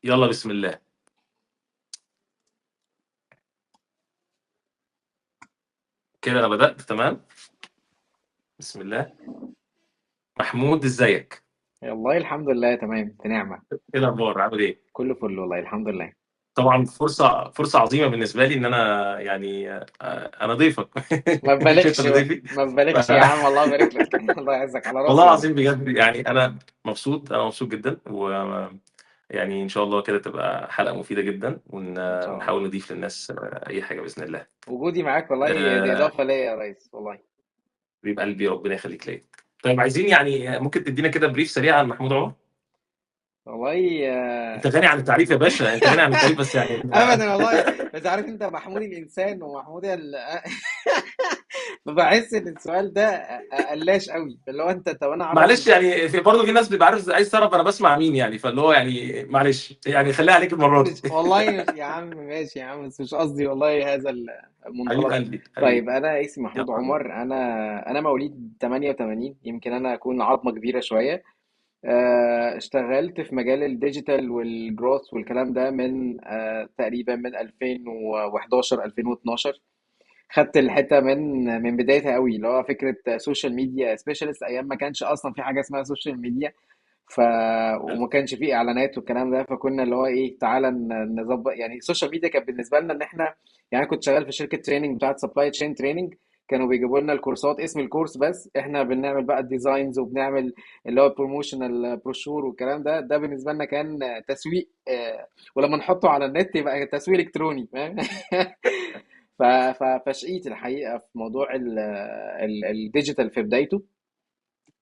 يلا بسم الله. كده انا بدأت. تمام، بسم الله. محمود ازيك؟ والله الحمد لله، تمام، في نعمة. ايه الاخبار، عامل ايه؟ كله فل والله، الحمد لله. طبعا فرصة عظيمة بالنسبة لي ان انا يعني انا ضيفك. ما مش انت تبالغش اللي بقى، ضيفي. ما تبالغش يا عم، الله يبارك لك. الله يعزك على والله راسي والله. العظيم بجد يعني انا مبسوط، انا مبسوط جدا، و يعني ان شاء الله كده تبقى حلقة مفيدة جدا، ان شاء الله. ونحاول نضيف للناس اي حاجة باذن الله. وجودي معاك والله دي اضافة ليا يا ريس والله. حبيب قلبي، ربنا يخليك ليا. طيب عايزين يعني ممكن تدينا كده brief سريع عن محمود عمر؟ والله انت غني عن التعريف يا باشا، انت غني عن التعريف، بس يعني ابدا والله. بس عارف انت محمود الانسان ومحمود بحس ان السؤال ده قلاش قوي، اللي هو انت طب انا اعرف معلش يعني في برضه في ناس بيبقى عارف عايز تعرف انا بسمع مين يعني، فاللي هو يعني معلش يعني خليها عليك المرة مش دي. والله، مش يا عم، ماشي يا عم، بس مش قصدي والله هذا حبيب المنطلق. قلبي حبيبي. طيب انا اسمي محمود يلا بينا. عمر. انا مواليد 88، يمكن انا اكون عظمه كبيرة شويه. اشتغلت في مجال ال digital وال growth والكلام ده من تقريبا من 2011 2012. خدت الحتة من بدايتها قوي، اللي هو فكرة social media specialist، ايام ما كانش اصلا في حاجة اسمها social media. ف وما كانش فيه اعلانات والكلام ده، فكنا اللي هو ايه، تعالى نظبط يعني ال social media كانت بالنسبة لنا ان احنا يعني. أنا كنت شغال في شركة training بتاعت supply chain training، كانوا بيجيبوا لنا الكورسات، اسم الكورس بس احنا بنعمل بقى ال designs وبنعمل اللي هو promotional brochure والكلام ده. ده بالنسبة لنا كان تسويق، ولما نحطه على النت يبقى تسويق الكتروني، فاهم؟ فشقيت الحقيقة في موضوع ال digital في بدايته،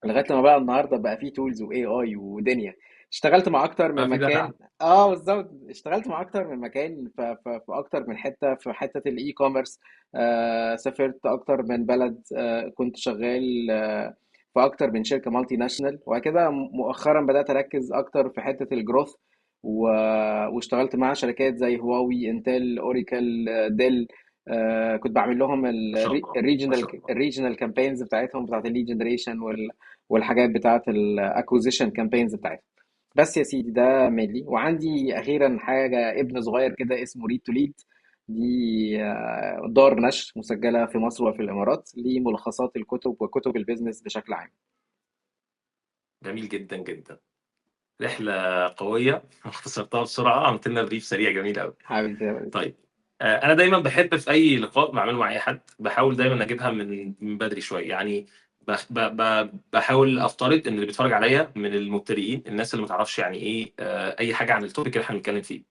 لغاية لما بقى النهارده بقى فيه tools و AI ودنيا. اشتغلت مع اكتر ما من في مكان. دلع. اه بالظبط، اشتغلت مع اكتر من مكان، في اكتر من حته، في حتة ال e-commerce. سافرت اكتر من بلد، كنت شغال في اكتر من شركة مالتي ناشونال، وهكذا. مؤخرا بدات اركز اكتر في حتة ال growth، و... واشتغلت مع شركات زي هواوي، انتل، اوريكل، ديل. كنت بعمل لهم ما شاء الله، ما الريجنال شاء الله. ال regional campaigns بتاعتهم، بتاعت ال lead generation والحاجات بتاعه ال acquisition campaigns بتاعتهم. بس يا سيدي ده مالي. وعندي اخيرا حاجه، ابن صغير كده اسمه Read to Lead. دي دار نشر مسجله في مصر وفي الامارات لملخصات الكتب وكتب ال business بشكل عام. جميل جدا جدا، رحله قوية اختصرتها بسرعه، عملت لنا brief سريع جميل قوي. حبيبي. طيب انا دايما بحب في اي لقاء بعمله مع اي حد بحاول دايما اجيبها من بدري شوية، يعني بحاول افترض ان اللي بيتفرج عليا من المبتدئين، الناس اللي ما تعرفش يعني ايه اي حاجة عن ال topic اللي احنا بنتكلم فيه.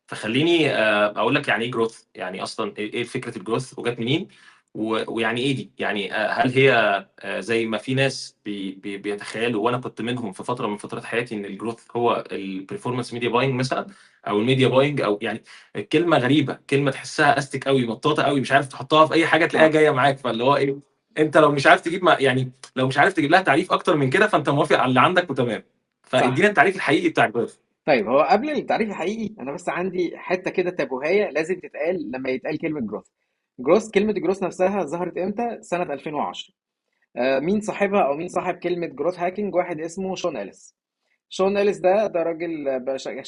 فخليني اقول لك يعني ايه growth، يعني اصلا ايه فكرة ال growth وجت منين، ويعني ايه دي، يعني هل هي زي ما في ناس بيتخيلوا، وانا كنت منهم في فترة من فترات حياتي، ان ال growth هو ال performance media buying مثلا، او ال media buying، او يعني كلمة غريبة، كلمة تحسها استك قوي، مطاطه قوي، مش عارف تحطها في اي حاجة تلاقيها جاية معاك. فاللي هو ايه، انت لو مش عارف تجيب ما يعني لو مش عارف تجيب لها تعريف اكتر من كده فانت موافق على اللي عندك وتمام. فادينا التعريف الحقيقي بتاع ال growth. طيب هو قبل التعريف الحقيقي انا بس عندي حتة كده تابوهيه لازم تتقال لما يتقال كلمة growth. growth، كلمة growth نفسها ظهرت امتى؟ سنة 2010. مين صاحبها او مين صاحب كلمة growth hacking؟ واحد اسمه شون اليس. شون اليس ده راجل شغال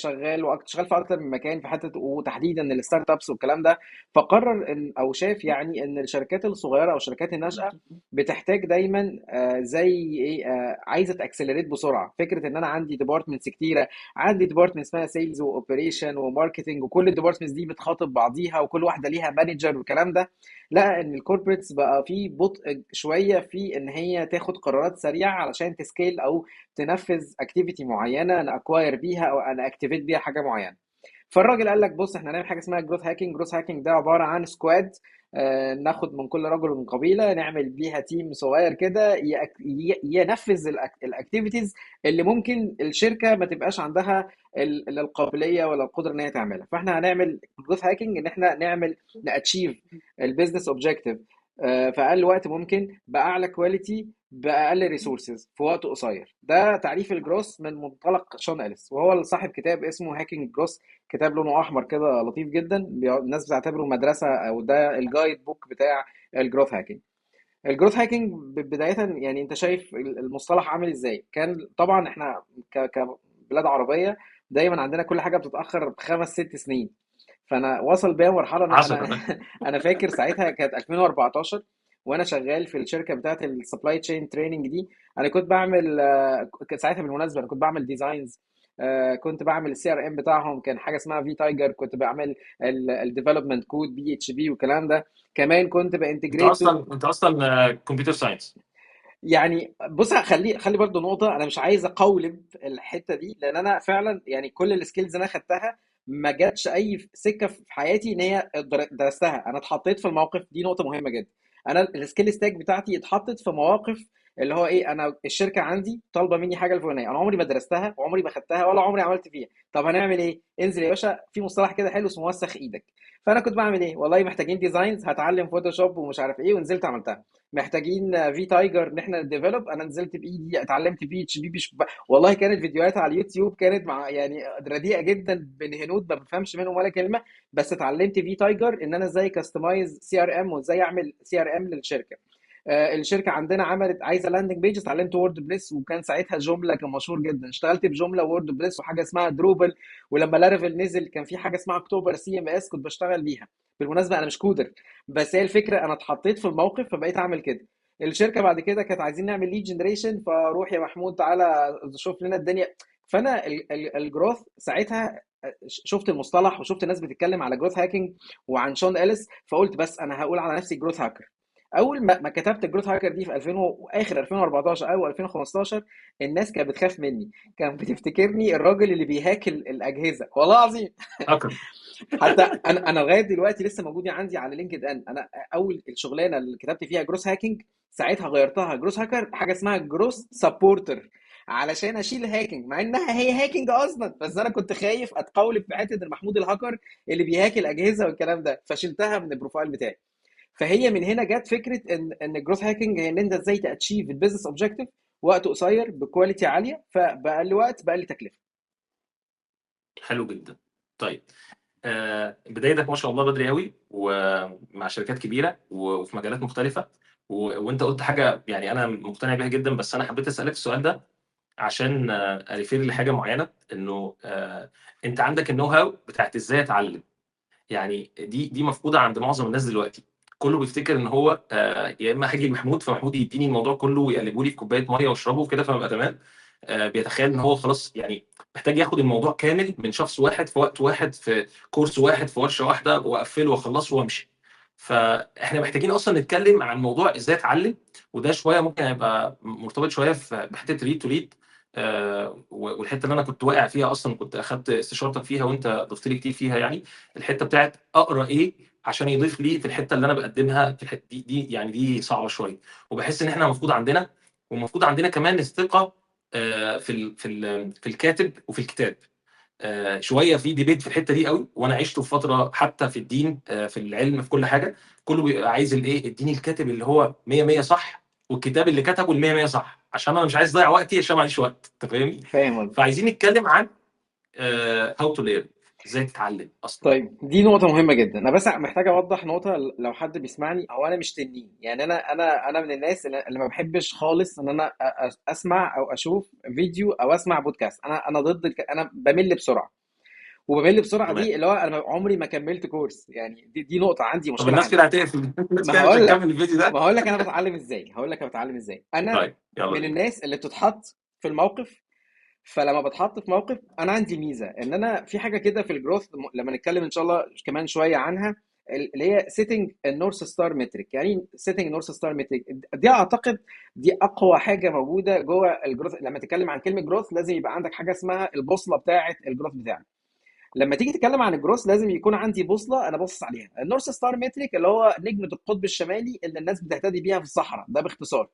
شغال في اكتر من مكان في حتة، وتحديدا ال startups والكلام ده. فقرر ان او شاف يعني ان الشركات الصغيرة او الشركات الناشئة بتحتاج دايما زي ايه، عايزه ت accelerate بسرعة. فكرة ان انا عندي departments كتيره، عندي department اسمها sales و operation و marketing، وكل ال departments دي بتخاطب بعضيها وكل واحدة ليها manager والكلام ده. لقى ان ال corporates بقى في بطء شوية في ان هي تاخد قرارات سريعة علشان ت scale او تنفذ activity معينة، انا acquire بيها او انا activate بيها حاجة معينة. فالراجل قال لك بص، احنا هنعمل حاجة اسمها growth hacking. growth hacking ده عبارة عن squad، ناخد من كل رجل من قبيلة نعمل بيها team صغير كده ينفذ ال activities اللي ممكن الشركة ما تبقاش عندها القابلية ولا القدرة ان هي تعملها. فاحنا هنعمل growth hacking ان احنا نعمل ن achieve ال business objective في اقل وقت ممكن، باعلى quality، باقل resources، في وقت قصير. ده تعريف الجروس من منطلق شون اليس، وهو صاحب كتاب اسمه Hacking Growth، كتاب لونه احمر كده لطيف جدا، الناس بتعتبره مدرسه، او ده ال guide book بتاع ال growth hacking. ال growth hacking بداية يعني انت شايف المصطلح عامل ازاي؟ كان طبعا احنا كبلاد عربية دايما عندنا كل حاجة بتتاخر بخمس ست سنين. فانا وصل بيا مرحلة، انا حصل. انا انا فاكر ساعتها كانت 2014، وانا شغال في الشركة بتاعه ال supply chain training دي. انا كنت بعمل، كنت ساعتها بالمناسبة انا كنت بعمل designs، كنت بعمل ال CRM بتاعهم، كان حاجة اسمها Vtiger، كنت بعمل ال development code PHP والكلام ده، كمان كنت انت بانتجريت. اصلا انت اصلا computer science؟ يعني بص، خلي برضو نقطة، أنا مش عايز أقولب الحتة دي، لأن أنا فعلا يعني كل ال skills اللي أنا خدتها ما جاتش أي سكة في حياتي إن هي درستها، أنا اتحطيت في الموقف. دي نقطة مهمة جدا. أنا ال skill stack بتاعتي اتحطت في مواقف، اللي هو إيه، أنا الشركة عندي طالبة مني حاجة الفلانية، أنا عمري ما درستها وعمري ما خدتها ولا عمري عملت فيها. طب هنعمل إيه؟ انزل يا باشا، في مصطلح كده حلو اسمه وسخ إيدك. فأنا كنت بعمل إيه؟ والله محتاجين designs، هتعلم Photoshop ومش عارف إيه، ونزلت عملتها. محتاجين Vtiger ان احنا develop، انا نزلت بايدي اتعلمت PHP والله كانت فيديوهات على اليوتيوب كانت مع يعني رديئة جدا بين هنود ما بفهمش منهم ولا كلمه، بس اتعلمت Vtiger ان انا ازاي customize CRM وازاي اعمل CRM للشركة. الشركة عندنا عملت عايزه landing page، اتعلمت WordPress، وكان ساعتها Joomla كان مشهور جدا، اشتغلت ب Joomla WordPress وحاجه اسمها Drupal. ولما Laravel نزل كان في حاجة اسمها October CMS كنت بشتغل بيها. بالمناسبة انا مش coder، بس هي الفكرة انا اتحطيت في الموقف فبقيت اعمل كده. الشركة بعد كده كانت عايزين نعمل lead generation، فروح يا محمود تعالى شوف لنا الدنيا. فانا ال growth ساعتها شفت المصطلح وشفت الناس بتتكلم على growth hacking وعن Sean Ellis، فقلت بس انا هقول على نفسي growth hacker. اول ما كتبت ال growth hacker دي في 2000 واخر 2014 او 2015، الناس كانت بتخاف مني، كانت بتفتكرني الراجل اللي بي hack الاجهزة، والله العظيم. هاكر. حتى انا لغاية دلوقتي لسه موجودة عندي على LinkedIn. انا اول الشغلانة اللي كتبت فيها growth hacking ساعتها غيرتها growth hacker حاجة اسمها growth supporter علشان اشيل hacking، مع انها هي hacking اصلا، بس انا كنت خايف اتقولب في حتة المحمود الهاكر اللي بي hack الاجهزة والكلام ده، فشلتها من ال profile بتاعي. فهي من هنا جت فكرة ان ال growth hacking هي ان انت ازاي ت achieve ال business objective وقت قصير ب quality عالية، فباقل وقت باقل تكلفة. حلو جدا. طيب بدايتك ما شاء الله بدري قوي ومع شركات كبيرة وفي مجالات مختلفة، وانت قلت حاجة يعني انا مقتنع بيها جدا، بس انا حبيت اسالك السؤال ده عشان ا refer لحاجة معينة، انه انت عندك ال know how بتاعت ازاي اتعلم، يعني دي مفقودة عند معظم الناس دلوقتي. كله بيفتكر ان هو يا اما هاجي لمحمود فمحمود يديني الموضوع كله ويقلبه لي في كوباية مية واشربه وكده فببقى تمام. بيتخيل ان هو خلاص يعني محتاج ياخد الموضوع كامل من شخص واحد في وقت واحد في كورس واحد في ورشه واحدة واقفله واخلصه وامشي. فاحنا محتاجين اصلا نتكلم عن موضوع ازاي اتعلم، وده شوية ممكن هيبقى مرتبط شوية في بحته read to lead، والحتة اللي انا كنت واقع فيها اصلا كنت اخدت استشارتك فيها وانت ضفت لي كتير فيها، يعني الحتة بتاعت اقرا ايه عشان يضيف لي في الحتة اللي انا بقدمها في الحتة دي يعني دي صعبة شوية، وبحس ان احنا المفروض عندنا، ومفروض عندنا كمان الثقة في في في الكاتب وفي الكتاب. شوية في debate في الحتة دي قوي، وانا عشته في فترة حتى في الدين، في العلم، في كل حاجة، كله بيبقى عايز الايه، اديني الكاتب اللي هو 100 100 صح، والكتاب اللي كتبه ال 100 100 صح، عشان انا مش عايز اضيع وقتي، عشان ما عنديش وقت، انت فاهمني؟ فاهم. فعايزين نتكلم عن how to learn، ازاي تتعلم اصلا. طيب دي نقطة مهمة جدا، أنا بس محتاج أوضح نقطة لو حد بيسمعني. هو أنا مش تنين، يعني أنا من الناس اللي ما بحبش خالص إن أنا أسمع أو أشوف فيديو أو أسمع بودكاست. أنا ضد أنا بمل بسرعة، وبمل بسرعة دي اللي هو أنا عمري ما كملت كورس، يعني دي نقطة عندي مشكلة. طب الناس كده هتقفل، الناس ما كده مش هتكمل الفيديو ده. ما هقول لك أنا بتعلم إزاي، هقول لك أنا بتعلم إزاي. أنا طيب. يلا من الناس اللي بتتحط في الموقف، فلما بتحط في موقف انا عندي ميزة ان انا في حاجة كده في ال growth لما نتكلم ان شاء الله كمان شوية عنها، اللي هي setting ال North Star metric. يعني setting North Star metric دي اعتقد دي اقوى حاجة موجودة جوه ال growth. لما تتكلم عن كلمة growth لازم يبقى عندك حاجة اسمها البوصلة بتاعه ال growth بتاعك. لما تيجي تتكلم عن ال growth لازم يكون عندي بوصله انا باصص عليها. ال North Star metric اللي هو نجمه القطب الشمالي اللي الناس بتهتدي بيها في الصحراء، ده باختصار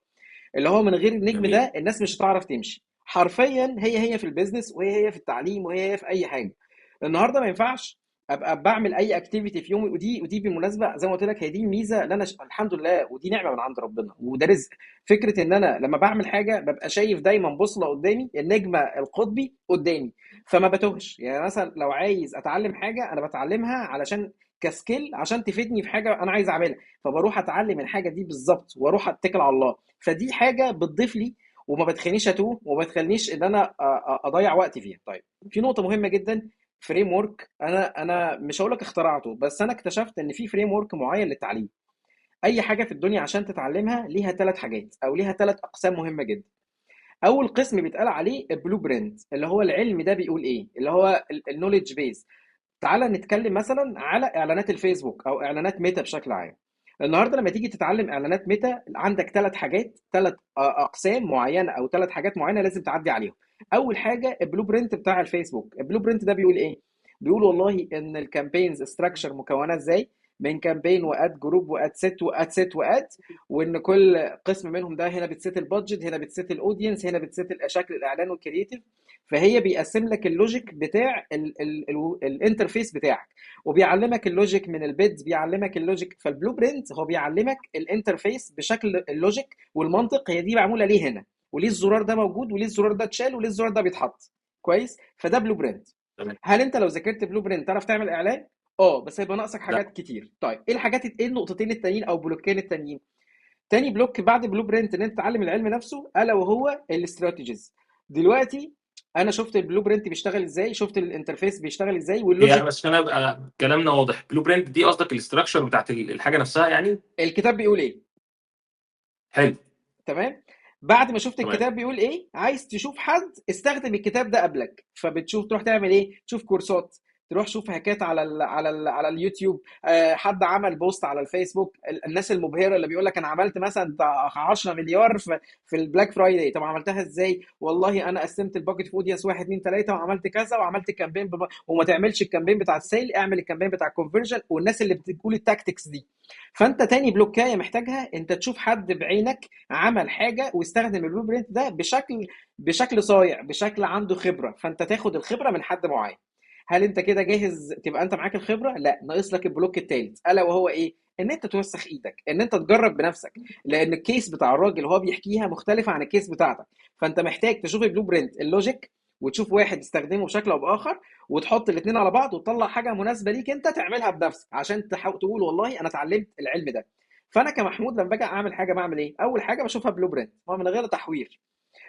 اللي هو من غير النجم ده الناس مش هتعرف تمشي حرفيا. هي في ال business، وهي هي في التعليم، وهي هي في اي حاجة. النهارده ما ينفعش ابقى بعمل اي activity في يومي، ودي بالمناسبة زي ما قلت لك هي دي ميزة اللي انا الحمد لله، ودي نعمه من عند ربنا وده رزق. فكرة ان انا لما بعمل حاجة ببقى شايف دايما بوصله قدامي، النجمة القطبي قدامي، فما بتوهش. يعني مثلا لو عايز اتعلم حاجة انا بتعلمها علشان ك skill، عشان تفيدني في حاجة انا عايز اعملها، فبروح اتعلم الحاجة دي بالظبط واروح اتكل على الله. فدي حاجة بتضيف لي وما بتخلينيش اتوه، وما بتخلينيش ان انا اضيع وقتي فيها. طيب، في نقطة مهمة جدا، framework انا مش هقول لك اخترعته، بس انا اكتشفت ان في framework معين للتعليم. اي حاجة في الدنيا عشان تتعلمها ليها ثلاث حاجات، او ليها ثلاث اقسام مهمة جدا. اول قسم بيتقال عليه ال blueprint، اللي هو العلم ده بيقول ايه، اللي هو ال knowledge base. تعال نتكلم مثلا على اعلانات الفيسبوك او اعلانات ميتا بشكل عام. النهارده لما تيجي تتعلم اعلانات ميتا، عندك ثلاث حاجات، ثلاث اقسام معينة، او ثلاث حاجات معينة لازم تعدي عليهم. اول حاجة ال blueprint بتاع الفيسبوك. ال blueprint ده بيقول ايه؟ بيقول والله ان ال campaigns structure مكونة ازاي من campaign و ad group و ad set و ad set و ad، وان كل قسم منهم ده هنا بت set ال budget، هنا بت set ال audience، هنا بت set شكل الاعلان وال creative. فهي بيقسم لك ال logic بتاع ال interface بتاعك، وبيعلمك ال logic من ال bids، بيعلمك ال logic. فال blueprint هو بيعلمك ال interface بشكل ال logic والمنطق، هي دي معمولة ليه هنا، وليه الزرار ده موجود، وليه الزرار ده اتشال، وليه الزرار ده بيتحط. كويس؟ فده blueprint. تمام. هل انت لو ذاكرت blueprint تعرف تعمل اعلان؟ بس هيبقى ناقصك لا. حاجات كتير. طيب ايه الحاجات، ايه النقطتين التانيين او بلوكين التانيين؟ تاني block بعد blueprint ان انت تتعلم العلم نفسه، الا وهو ال strategies. دلوقتي انا شفت ال blueprint بيشتغل ازاي، شفت ال interface بيشتغل ازاي، هي وال logic. بس عشان ابقى كلامنا واضح، blueprint دي قصدك ال structure بتاعت الحاجة نفسها يعني؟ الكتاب بيقول ايه؟ حلو. تمام. بعد ما شفت تمام. الكتاب بيقول ايه، عايز تشوف حد استخدم الكتاب ده قبلك، فبتشوف تروح تعمل ايه؟ تشوف كورسات، تروح شوف هاكات على ال على ال على اليوتيوب، حد عمل post على الفيسبوك، الناس المبهره اللي بيقول لك انا عملت مثلا بتاع 10 مليار في ال Black Friday. طب عملتها ازاي؟ والله انا قسمت ال budget في audience 1 2 3 وعملت كذا وعملت campaign وما تعملش ال campaign بتاع ال sale، اعمل ال campaign بتاع ال conversion، والناس اللي بتقول ال tactics دي. فانت تاني بلوكايه محتاجها انت تشوف حد بعينك عمل حاجة واستخدم ال blueprint ده بشكل صايع، بشكل عنده خبره، فانت تاخد الخبرة من حد معين. هل انت كده جاهز تبقى انت معاك الخبرة؟ لا، ناقص لك ال block الثالث، الا وهو ايه؟ ان انت توسخ ايدك، ان انت تجرب بنفسك، لان ال case بتاع الراجل اللي هو بيحكيها مختلفة عن ال case بتاعتك. فانت محتاج تشوف ال blueprint ال logic، وتشوف واحد يستخدمه بشكل او باخر، وتحط الاثنين على بعض وتطلع حاجة مناسبة ليك انت تعملها بنفسك، عشان تقول والله انا اتعلمت العلم ده. فانا كمحمود لما باجي اعمل حاجة بعمل ايه؟ اول حاجة بشوفها blueprint، هو من غير تحوير،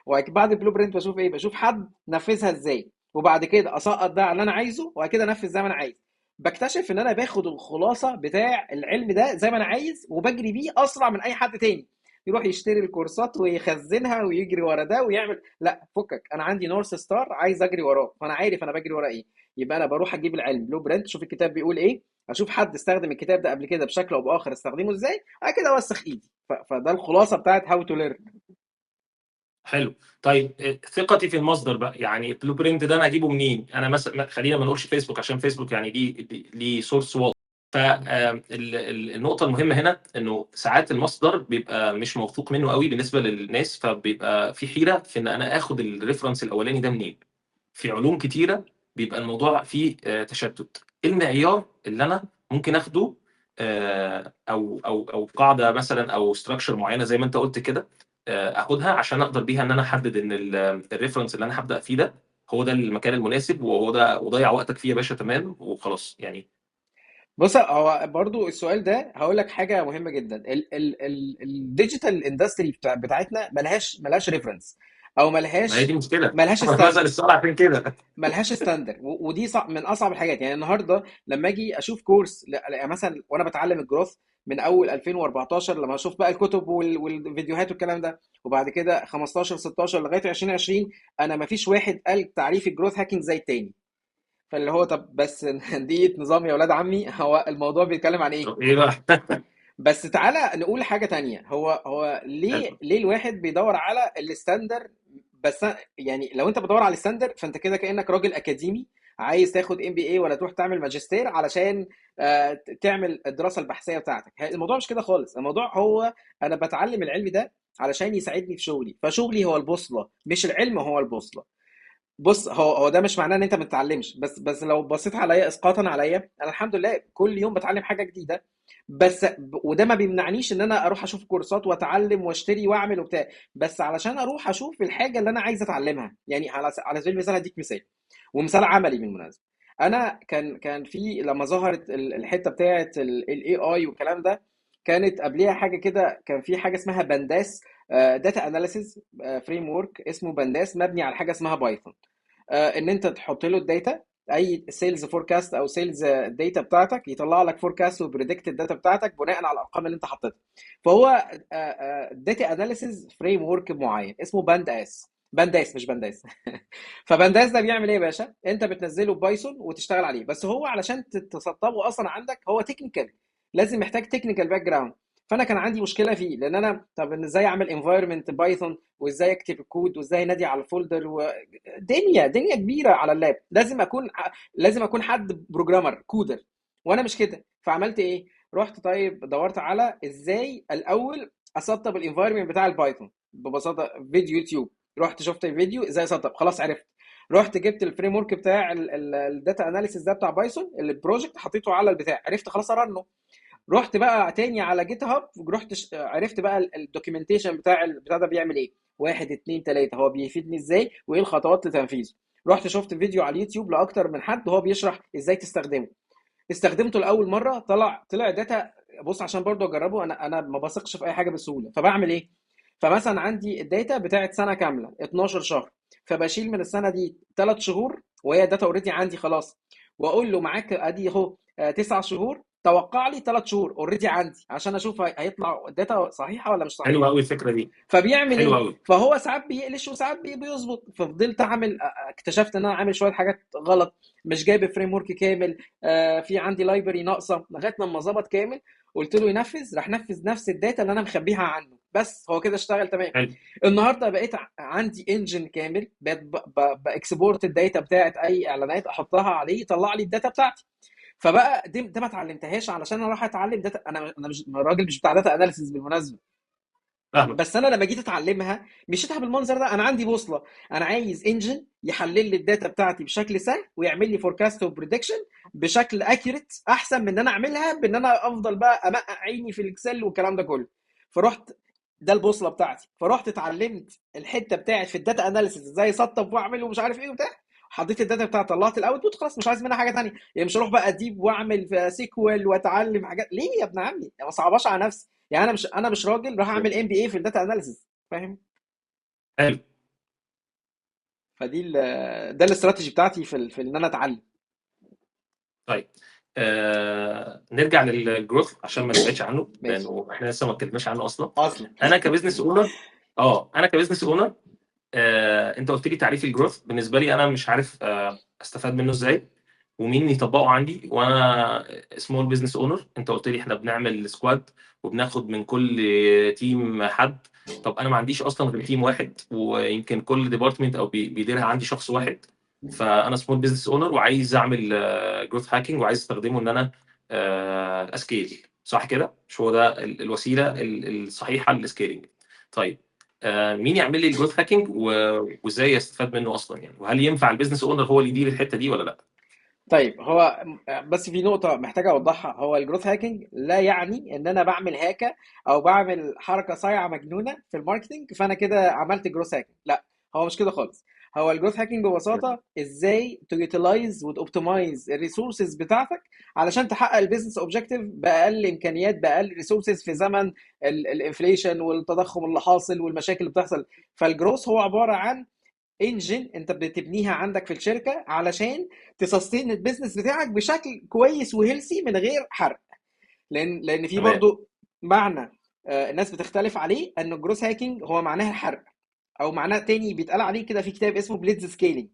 وبعد ال blueprint بشوف ايه؟ بشوف حد نفذها ازاي، وبعد كده اسقط ده على اللي انا عايزه، وبعد كده انفذ زي ما انا عايز. بكتشف ان انا باخد الخلاصة بتاع العلم ده زي ما انا عايز، وبجري بيه اسرع من اي حد تاني يروح يشتري الكورسات ويخزنها ويجري ورا ده ويعمل. لا فكك، انا عندي north star عايز اجري وراه، فانا عارف انا بجري ورا ايه. يبقى انا بروح اجيب العلم blueprint، اشوف الكتاب بيقول ايه، اشوف حد استخدم الكتاب ده قبل كده بشكل او باخر استخدمه ازاي، بعد كده اوسخ ايدي. فده الخلاصة بتاعت how to learn. حلو. طيب ثقتي في المصدر بقى، يعني ال blueprint ده انا اجيبه منين؟ انا مثلا خلينا ما نقولش فيسبوك عشان فيسبوك يعني دي ليه source واضح. فالنقطه المهمة هنا انه ساعات المصدر بيبقى مش موثوق منه قوي بالنسبة للناس، فبيبقى في حيره في ان انا اخد ال reference الاولاني ده منين. في علوم كتيرة بيبقى الموضوع فيه تشتت. ايه المعيار اللي انا ممكن اخده، او او او قاعدة مثلا او structure معينة زي ما انت قلت كده، اخدها عشان اقدر بيها ان انا احدد ان ال reference اللي انا هبدا فيه ده هو ده المكان المناسب، وهو ده وضيع وقتك فيه يا باشا، تمام وخلاص. يعني بص، هو برضو السؤال ده هقول لك حاجة مهمة جدا. ال digital industry بتاعتنا ملهاش reference، او ما هي دي مشكلة. ملهاش انا بسال standard، السؤال عشان كده. ملهاش standard، ودي من اصعب الحاجات. يعني النهارده لما اجي اشوف course مثلا وانا بتعلم ال growth من اول 2014، لما اشوف بقى الكتب والفيديوهات والكلام ده، وبعد كده 15 16 لغاية 2020، انا ما فيش واحد قال تعريف ال growth hacking زي التاني. فاللي هو طب بس دي نظام يا ولاد عمي، هو الموضوع بيتكلم عن ايه؟ طب ايه بقى؟ بس تعالى نقول حاجة تانية. هو ليه الواحد بيدور على ال standard؟ بس يعني لو انت بتدور على ال standard فانت كده كأنك راجل اكاديمي عايز تاخد MBA ولا تروح تعمل ماجستير علشان تعمل الدراسة البحثية بتاعتك. الموضوع مش كده خالص. الموضوع هو انا بتعلم العلم ده علشان يساعدني في شغلي، فشغلي هو البوصلة، مش العلم هو البوصلة. بص، هو ده مش معناه ان انت ما تتعلمش، بس لو بصيت عليا اسقاطا عليا انا الحمد لله كل يوم بتعلم حاجة جديدة، بس وده ما بيمنعنيش ان انا اروح اشوف كورسات واتعلم واشتري واعمل وبتاع، بس علشان اروح اشوف الحاجة اللي انا عايز اتعلمها. يعني على سبيل المثال هديك مثال، ومثال عملي بالمناسبة. انا كان في لما ظهرت الحتة بتاعه ال AI والكلام ده، كانت قبليها حاجة كده، كان في حاجة اسمها Pandas data analysis framework اسمه Pandas، مبني على حاجة اسمها Python. ان انت تحط له ال data، اي sales forecast او sales data بتاعتك، يطلع لك forecast و predict ال data بتاعتك بناء على الارقام اللي انت حطيتها. فهو data analysis framework معين اسمه Pandas، Pandas مش بنداس. ف Pandas ده بيعمل ايه يا باشا؟ انت بتنزله Python وتشتغل عليه، بس هو علشان تسطبه اصلا عندك هو technical، لازم محتاج technical background. فانا كان عندي مشكلة فيه، لان انا طب إن ازاي اعمل environment Python، وازاي اكتب الكود، وازاي انادي على ال folder، ودنيا دنيا كبيرة على ال lap. لازم اكون حد programmer coder، وانا مش كده. فعملت ايه؟ رحت طيب دورت على ازاي الاول اسطب ال environment بتاع ال Python ببساطة، فيديو يوتيوب، رحت شفت الفيديو ازاي اسطب، خلاص عرفت. رحت جبت ال framework بتاع ال data analysis ده بتاع Python، ال project حطيته على البتاع، عرفت خلاص ا run ه. رحت بقى تاني على GitHub، رحت عرفت بقى ال documentation بتاع البتاع ده بيعمل ايه، 1 2 3، هو بيفيدني ازاي وايه الخطوات لتنفيذه. رحت شفت فيديو على اليوتيوب لاكتر من حد وهو بيشرح ازاي تستخدمه. استخدمته لاول مرة، طلع data. بص عشان برضو اجربه، انا ما بثقش في اي حاجة بسهولة، فبعمل ايه؟ فمثلا عندي ال data بتاعت سنة كاملة 12 شهر، فبشيل من السنة دي 3 شهور وهي data already عندي خلاص، واقول له معاك ادي اهو 9 شهور، توقع لي 3 شهور already عندي عشان اشوف هيطلع ال data صحيحه ولا مش حلوة صحيحه. قوي الفكرة دي. فبيعمل حلوة ايه؟ قوي. فهو ساعات بيقلش وساعات بيظبط. ففضلت اعمل، اكتشفت ان انا عامل شوية حاجات غلط، مش جايب framework كامل، في عندي library ناقصه، لغاية لما ظبط كامل. قلت له ينفذ، راح نفذ نفس ال data اللي انا مخبيها عنه، بس هو كده اشتغل تمام. حلو. النهارده بقيت عندي engine كامل، بقيت ب export ال data بتاعت اي اعلانات احطها عليه يطلع لي ال data بتاعتي. فبقى دي ده ما اتعلمتهاش علشان انا اروح اتعلم data، انا مش راجل مش بتاع data analysis بالمناسبة. فاهمك. بس انا لما جيت اتعلمها مشيتها بالمنظر ده. انا عندي بوصله، انا عايز engine يحلل لي ال data بتاعتي بشكل سهل ويعمل لي forecast و prediction بشكل accurate، احسن من ان انا اعملها بان انا افضل بقى امقع عيني في ال Excel والكلام ده كله. فرحت ده البوصلة بتاعتي، فرحت اتعلمت الحتة بتاعت في ال data analysis ازاي اسطب واعمل ومش عارف ايه وبتاع، حطيت ال data بتاعتي، طلعت ال output، خلاص مش عايز منها حاجة ثانية. يعني مش هروح بقى deep واعمل في SQL واتعلم حاجات ليه يا ابن عمي؟ ما صعباش على نفسي يعني. انا مش راجل راح اعمل MBA في ال data analysis، فاهم؟ حلو. فدي ده الاستراتيجي بتاعتي في ان انا اتعلم. طيب نرجع لل growth عشان ما نبعدش عنه، ماشي. لانه احنا لسه ما اتكلمناش عنه اصلا. اصلا انا ك business owner، انا ك business owner، انت قلت لي تعريف ال growth، بالنسبة لي انا مش عارف استفاد منه ازاي ومين يطبقه عندي، وانا small business owner. انت قلت لي احنا بنعمل squad وبناخد من كل team حد، طب انا ما عنديش اصلا غير team واحد، ويمكن كل department او بيديرها عندي شخص واحد. فانا small business owner وعايز اعمل growth hacking وعايز استخدمه ان انا ا scale، صح كده؟ مش هو ده الوسيلة الصحيحة لل scaling؟ طيب مين يعمل لي ال growth hacking وازاي استفاد منه اصلا يعني؟ وهل ينفع ال business owner هو اللي يدير الحتة دي ولا لا؟ طيب هو بس في نقطة محتاج أوضحها. هو ال growth hacking لا يعني إن أنا بعمل هاكة أو بعمل حركة صايعة مجنونة في ال marketing فأنا كده عملت growth hacking، لا هو مش كده خالص. هو ال growth hacking ببساطة إزاي ت utilize وت optimize ال resources بتاعتك علشان تحقق ال business objective بأقل إمكانيات، بأقل resources في زمن ال inflation والتضخم اللي حاصل والمشاكل اللي بتحصل. فال growth هو عبارة عن engine انت بتبنيها عندك في الشركة علشان ت sustain ال business بتاعك بشكل كويس و healthy من غير حرق. لان في برضو معنى الناس بتختلف عليه، ان ال growth hacking هو معناها الحرق، او معناه تاني بيتقال عليه كده في كتاب اسمه blitzscaling،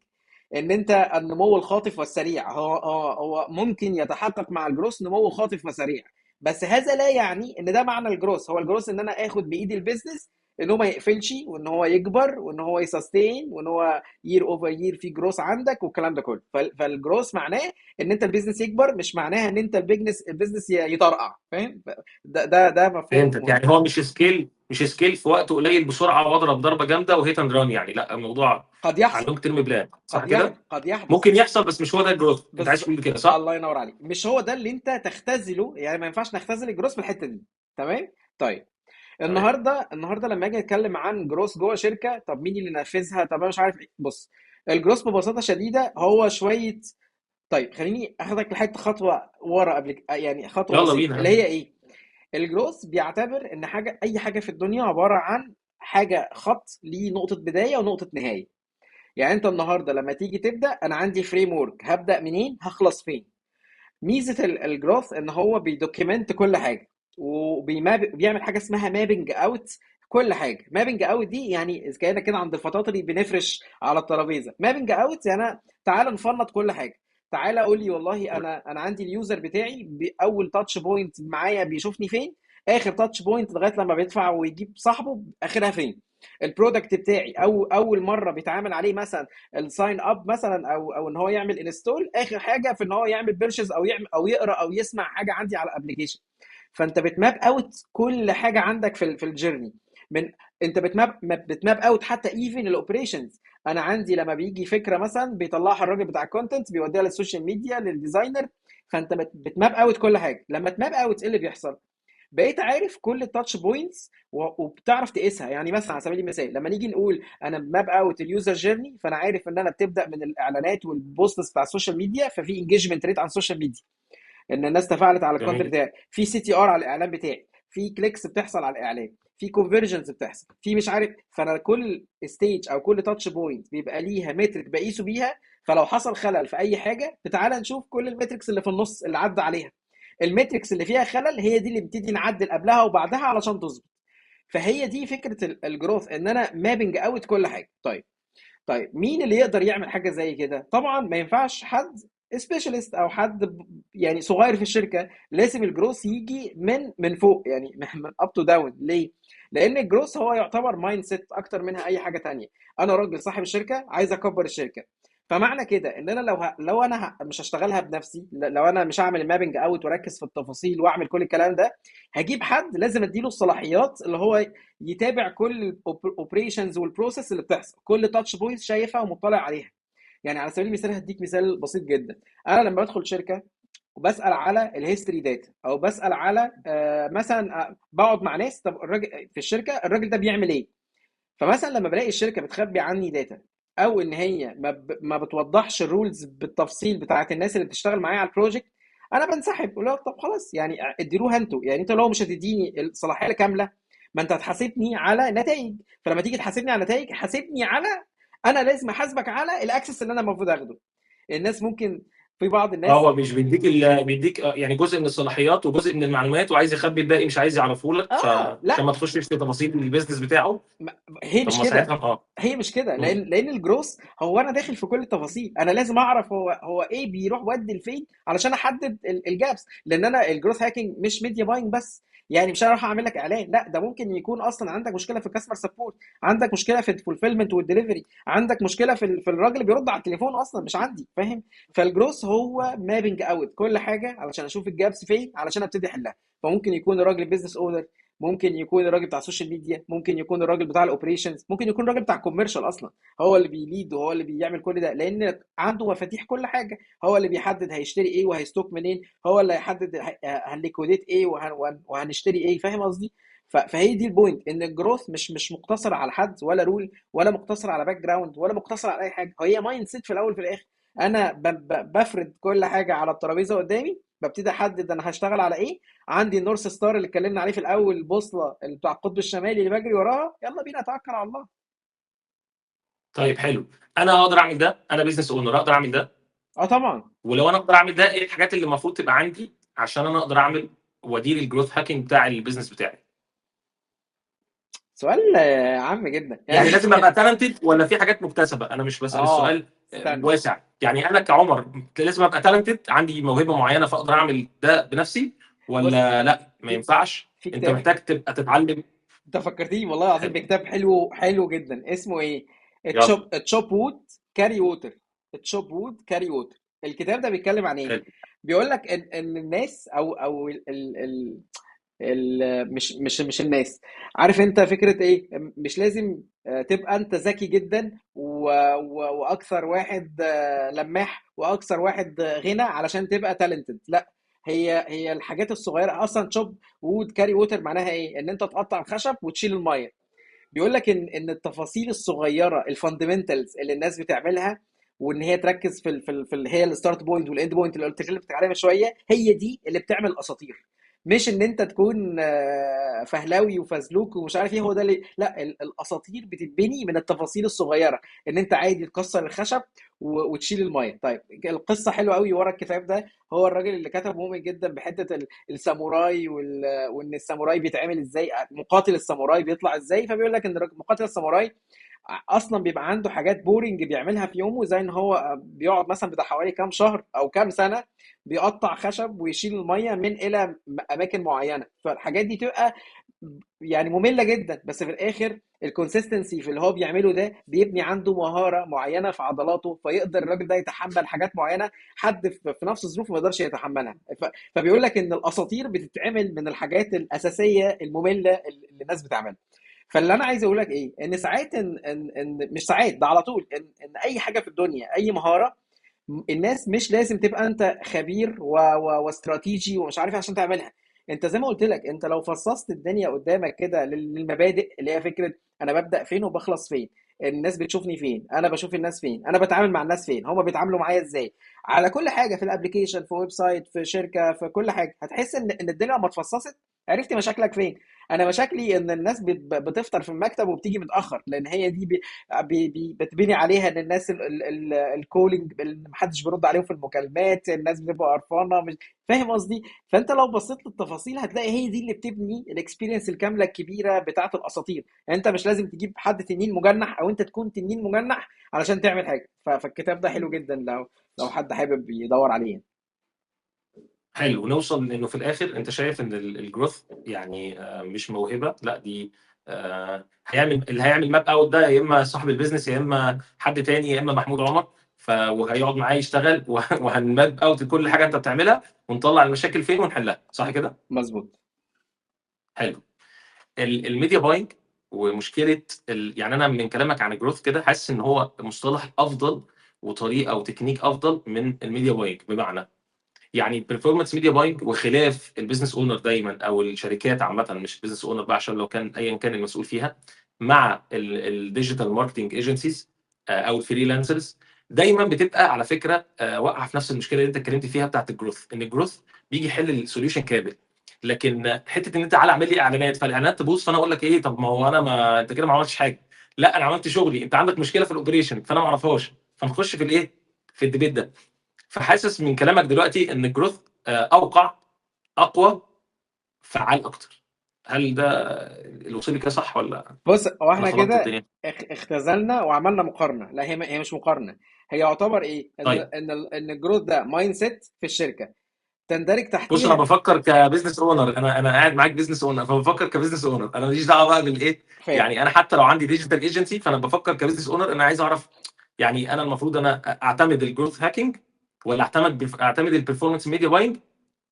ان انت النمو الخاطف والسريع. هو ممكن يتحقق مع ال growth نمو خاطف وسريع، بس هذا لا يعني ان ده معنى ال growth. هو ال growth ان انا اخد بايد ال business ان هو ما يقفلش، وان هو يكبر، وان هو ي sustain، وان هو year over year في growth عندك والكلام ده كله. فال growth معناه ان انت ال business يكبر، مش معناها ان انت ال business يطرقع، فاهم؟ ده مفهوم. فهمتك. يعني هو مش scale، مش scale في وقت قليل بسرعة واضرب ضربه جامدة و hit and run يعني، لا الموضوع قد يحصل على long term plan، صح كده؟ قد يحدث، ممكن يحصل، بس مش هو ده ال growth. انت عايز تقول كده صح؟ الله ينور عليك، مش هو ده اللي انت تختزله، يعني ما ينفعش نختزل ال growth في الحتة دي. تمام؟ طيب النهارده لما اجي اتكلم عن growth جوه شركة، طب مين اللي نفذها؟ طب انا مش عارف ايه. بص، ال growth ببساطة شديدة هو شوية. طيب خليني اخدك لحته خطوة ورا قبل، يعني خطوة يلا بسيطة بينا. اللي هي ايه؟ ال growth بيعتبر ان حاجة، اي حاجة في الدنيا عبارة عن حاجة خط ليه نقطة بداية ونقطة نهاية. يعني انت النهارده لما تيجي تبدا، انا عندي framework، هبدا منين هخلص فين. ميزة ال growth ان هو بي document كل حاجة، وبي map بيعمل حاجة اسمها mapping out كل حاجة. mapping out دي يعني اذا كأنك كده عند الفطاطري بنفرش على الترابيزة. mapping out يعني أنا تعال نفنط كل حاجة. تعال قول لي والله انا عندي ال user بتاعي اول touch point معايا بيشوفني فين، اخر touch point لغاية لما بيدفع ويجيب صاحبه اخرها فين. ال product بتاعي او اول مرة بيتعامل عليه مثلا ال sign up مثلا، او ان هو يعمل install، اخر حاجة في ان هو يعمل purchase او يعمل او يقرا او يسمع حاجة عندي على ال application. فانت بت map out كل حاجة عندك في ال journey. من انت بت map out حتى even ال operations. انا عندي لما بيجي فكرة مثلا بيطلعها الراجل بتاع ال content بيوديها لل social media لل designer. فانت بت map out كل حاجة. لما ت map out ايه اللي بيحصل؟ بقيت عارف كل ال touch points وبتعرف تقيسها. يعني مثلا على سبيل المثال لما نيجي نقول انا map out ال user journey، فانا عارف ان انا بتبدا من الاعلانات وال posts بتاع ال social media، ففي engagement rate على ال social media ان الناس تفاعلت على ال content بتاعي، في CTR على الاعلان بتاعي، في clicks بتحصل على الاعلان، في conversions بتحصل، في مش عارف. فانا كل stage او كل touch point بيبقى ليها metric بقيسه بيها. فلو حصل خلل في اي حاجة تعالى نشوف كل ال metrics اللي في النص اللي عدى عليها. ال metrics اللي فيها خلل هي دي اللي بنبتدي نعدل قبلها وبعدها علشان تظبط. فهي دي فكرة ال growth، ان انا mapping out كل حاجة. طيب مين اللي يقدر يعمل حاجة زي كده؟ طبعا ما ينفعش حد specialist او حد يعني صغير في الشركة، لازم ال growth يجي من فوق، يعني من up to down. ليه؟ لان ال growth هو يعتبر mindset اكتر منها اي حاجة تانية. انا راجل صاحب الشركة عايز اكبر الشركة، فمعنى كده ان انا لو انا مش هشتغلها بنفسي، لو انا مش هعمل ال mapping out واركز في التفاصيل واعمل كل الكلام ده، هجيب حد لازم اديله الصلاحيات اللي هو يتابع كل ال operations وال process اللي بتحصل، كل touch point شايفها ومطلع عليها. يعني على سبيل المثال هديك مثال بسيط جدا. انا لما بدخل شركة وبسال على ال history data، او بسال على مثلا بقعد مع ناس، طب الراجل في الشركة الراجل ده بيعمل ايه؟ فمثلا لما بلاقي الشركة بتخبي عني data، او ان هي ما بتوضحش ال roles بالتفصيل بتاعت الناس اللي بتشتغل معايا على ال project، انا بنسحب. اقول لهم طب خلاص يعني اديروها انتوا، يعني انتوا لو مش هتديني الصلاحية الكاملة ما انت هتحاسبني على نتائج، فلما تيجي تحاسبني على نتائج حاسبني على، انا لازم احاسبك على ال access اللي انا المفروض اخده. الناس ممكن في بعض الناس هو مش بيديك بيديك يعني جزء من الصلاحيات وجزء من المعلومات وعايز يخبي الباقي، مش عايز يعرفه لك، لا عشان ما تخشش في تفاصيل ال business بتاعه. هي طب مش ما كده، ساعتها هي مش كده، لان ال growth هو انا داخل في كل التفاصيل، انا لازم اعرف هو ايه بيروح ودي لفين علشان احدد ال gaps. لان انا ال growth hacking مش media buying بس، يعني مش هروح اعمل لك اعلان، لا ده ممكن يكون اصلا عندك مشكلة في ال customer support، عندك مشكلة في ال fulfillment وال delivery، عندك مشكلة في الراجل اللي بيرد على التليفون اصلا مش عندي، فاهم؟ فال growth هو mapping out كل حاجة علشان اشوف ال gaps فين علشان ابتدي احلها. فممكن يكون الراجل business owner، ممكن يكون الراجل بتاع ال social media، ممكن يكون الراجل بتاع ال operations، ممكن يكون الراجل بتاع ال commercial اصلا هو اللي بي lead وهو اللي بيعمل كل ده، لان عنده مفاتيح كل حاجة، هو اللي بيحدد هيشتري ايه وهي stock منين، هو اللي هيحدد هن liquidate ايه وهنشتري ايه، فاهم قصدي؟ فهي دي ال point، ان ال growth مش مقتصر على حد ولا role ولا مقتصر على background ولا مقتصر على اي حاجة، هي mindset في الاول في الاخر. انا بفرد كل حاجة على الترابيزة قدامي، ببتدي احدد انا هشتغل على ايه. عندي ال North Star اللي اتكلمنا عليه في الاول، البوصلة اللي بتاع القطب الشمالي اللي بجري وراها، يلا بينا اتوكل على الله. طيب حلو، انا اقدر اعمل ده، انا business owner اقدر اعمل ده. طبعا. ولو انا اقدر اعمل ده، ايه الحاجات اللي المفروض تبقى عندي عشان انا اقدر اعمل وادير ال growth hacking بتاع ال business بتاعي؟ سؤال عام جدا. يعني لازم ابقى talented ولا في حاجات مكتسبة؟ انا مش بسال السؤال واسع، يعني انا كعمر لازم ابقى talented، عندي موهبة معينة فاقدر اعمل ده بنفسي ولا لا ما ينفعش؟ انت محتاج تبقى تتعلم. انت فكرتني والله العظيم بكتاب حلو حلو جدا، اسمه ايه؟ Chop Wood Carry Water. Chop Wood Carry Water. الكتاب ده بيتكلم عن ايه؟ بيقول لك ان الناس او ال ال ال مش مش مش الناس، عارف انت فكرة ايه؟ مش لازم تبقى انت ذكي جدا واكثر واحد لماح واكثر واحد غنى علشان تبقى talented، لا، هي الحاجات الصغيرة اصلا. Chop Wood Carry Water معناها ايه؟ ان انت تقطع الخشب وتشيل المية. بيقول لك ان التفاصيل الصغيرة، ال fundamentals اللي الناس بتعملها، وان هي تركز في ال في, ال في هي ال start point وال end point اللي قلت لك عليها من شوية، هي دي اللي بتعمل اساطير. مش ان انت تكون فهلاوي وفزلوك ومش عارف ايه هو ده اللي، لا، الاساطير بتتبني من التفاصيل الصغيره، ان انت عادي تكسر الخشب وتشيل الميه. طيب القصة حلوة قوي ورا الكتاب ده، هو الراجل اللي كتب مؤمن جدا بحته الساموراي وان الساموراي بيتعمل ازاي، مقاتل الساموراي بيطلع ازاي. فبيقول لك ان مقاتل الساموراي اصلا بيبقى عنده حاجات boring بيعملها في يومه، زي ان هو بيقعد مثلا بتاع حوالي كام شهر او كام سنة بيقطع خشب ويشيل المية من الى اماكن معينه. فالحاجات دي تبقى يعني مملة جدا، بس في الاخر ال consistency في اللي هو بيعمله ده بيبني عنده مهارة معينة في عضلاته، فيقدر الراجل ده يتحمل حاجات معينة حد في نفس الظروف ما يقدرش يتحملها. فبيقول لك ان الاساطير بتتعمل من الحاجات الاساسية الممله اللي الناس بتعملها. فاللي انا عايز اقول لك ايه، ان ساعات ان مش ساعات ده على طول، ان اي حاجة في الدنيا، اي مهارة، الناس مش لازم تبقى انت خبير واستراتيجي ومش عارف إيه عشان تعملها. انت زي ما قلت لك، انت لو فصصت الدنيا قدامك كده للمبادئ اللي هي فكرة انا ببدا فين وبخلص فين، الناس بتشوفني فين، انا بشوف الناس فين، انا بتعامل مع الناس فين، هما بيتعاملوا معايا ازاي، على كل حاجة، في ال application، في website، في شركه، في كل حاجه، هتحس ان الدنيا لما اتفصصت عرفت مشاكلك فين. انا مشاكلي ان الناس بتفطر في المكتب وبتيجي متاخر، لان هي دي بي بي بتبني عليها ان الناس ال calling محدش بيرد عليهم في المكالمات، الناس بتبقى قرفانه، مش فاهم قصدي؟ فانت لو بصيت للتفاصيل هتلاقي هي دي اللي بتبني ال experience الكاملة الكبيرة بتاعه الاساطير. يعني انت مش لازم تجيب حد تنين مجنح او انت تكون تنين مجنح علشان تعمل حاجة. فالكتاب ده حلو جدا لو حد حابب يدور عليه. حلو، نوصل انه في الاخر انت شايف ان ال growth يعني مش موهبة، لا دي هيعمل اللي هيعمل map out ده يا اما صاحب ال business يا اما حد تاني يا اما محمود عمر، وهيقعد معاه يشتغل وهن map out كل حاجة انت بتعملها ونطلع المشاكل فين ونحلها، صح كده؟ مظبوط. حلو. ال media buying ومشكلة يعني انا من كلامك عن ال growth كده حاسس ان هو مصطلح افضل وطريقه وتكنيك افضل من ال media buying. بمعنى يعني performance media buying وخلاف ال business owner دايما او الشركات عامة، مش ال business owner بقى عشان لو كان ايا كان المسؤول فيها، مع ال digital marketing agencies او ال freelancers دايما بتبقى على فكرة واقعه في نفس المشكلة اللي انت اتكلمت فيها بتاعت ال growth، ان ال growth بيجي يحل ال solution كامل، لكن حتة ان انت تعالى اعمل لي اعلانات فالاعلانات تبوظ، فانا اقول لك ايه، طب ما هو انا ما انت كده ما عملتش حاجة، لا انا عملت شغلي، انت عندك مشكلة في ال operation فانا ما اعرفهاش، فنخش في الايه، في ال debate ده. فحاسس من كلامك دلوقتي ان ال growth اوقع، اقوى، فعال اكتر. هل ده الوصول لي كده صح ولا بص، هو انا احنا خلطت كده الدنيا؟ اختزلنا وعملنا مقارنة. لا، هي مش مقارنة، هي يعتبر ايه، ان طيب ان ال growth ده mindset في الشركة تندرج بص، انا تحتيها. بفكر ك business owner، انا قاعد معاك business owner، فبفكر ك business owner، انا ماليش دعوه بقى بالايه. فاهم. يعني انا حتى لو عندي digital agency فانا بفكر ك business owner، انا عايز اعرف يعني انا المفروض انا اعتمد ال growth hacking ولا اعتمد ال performance media buying،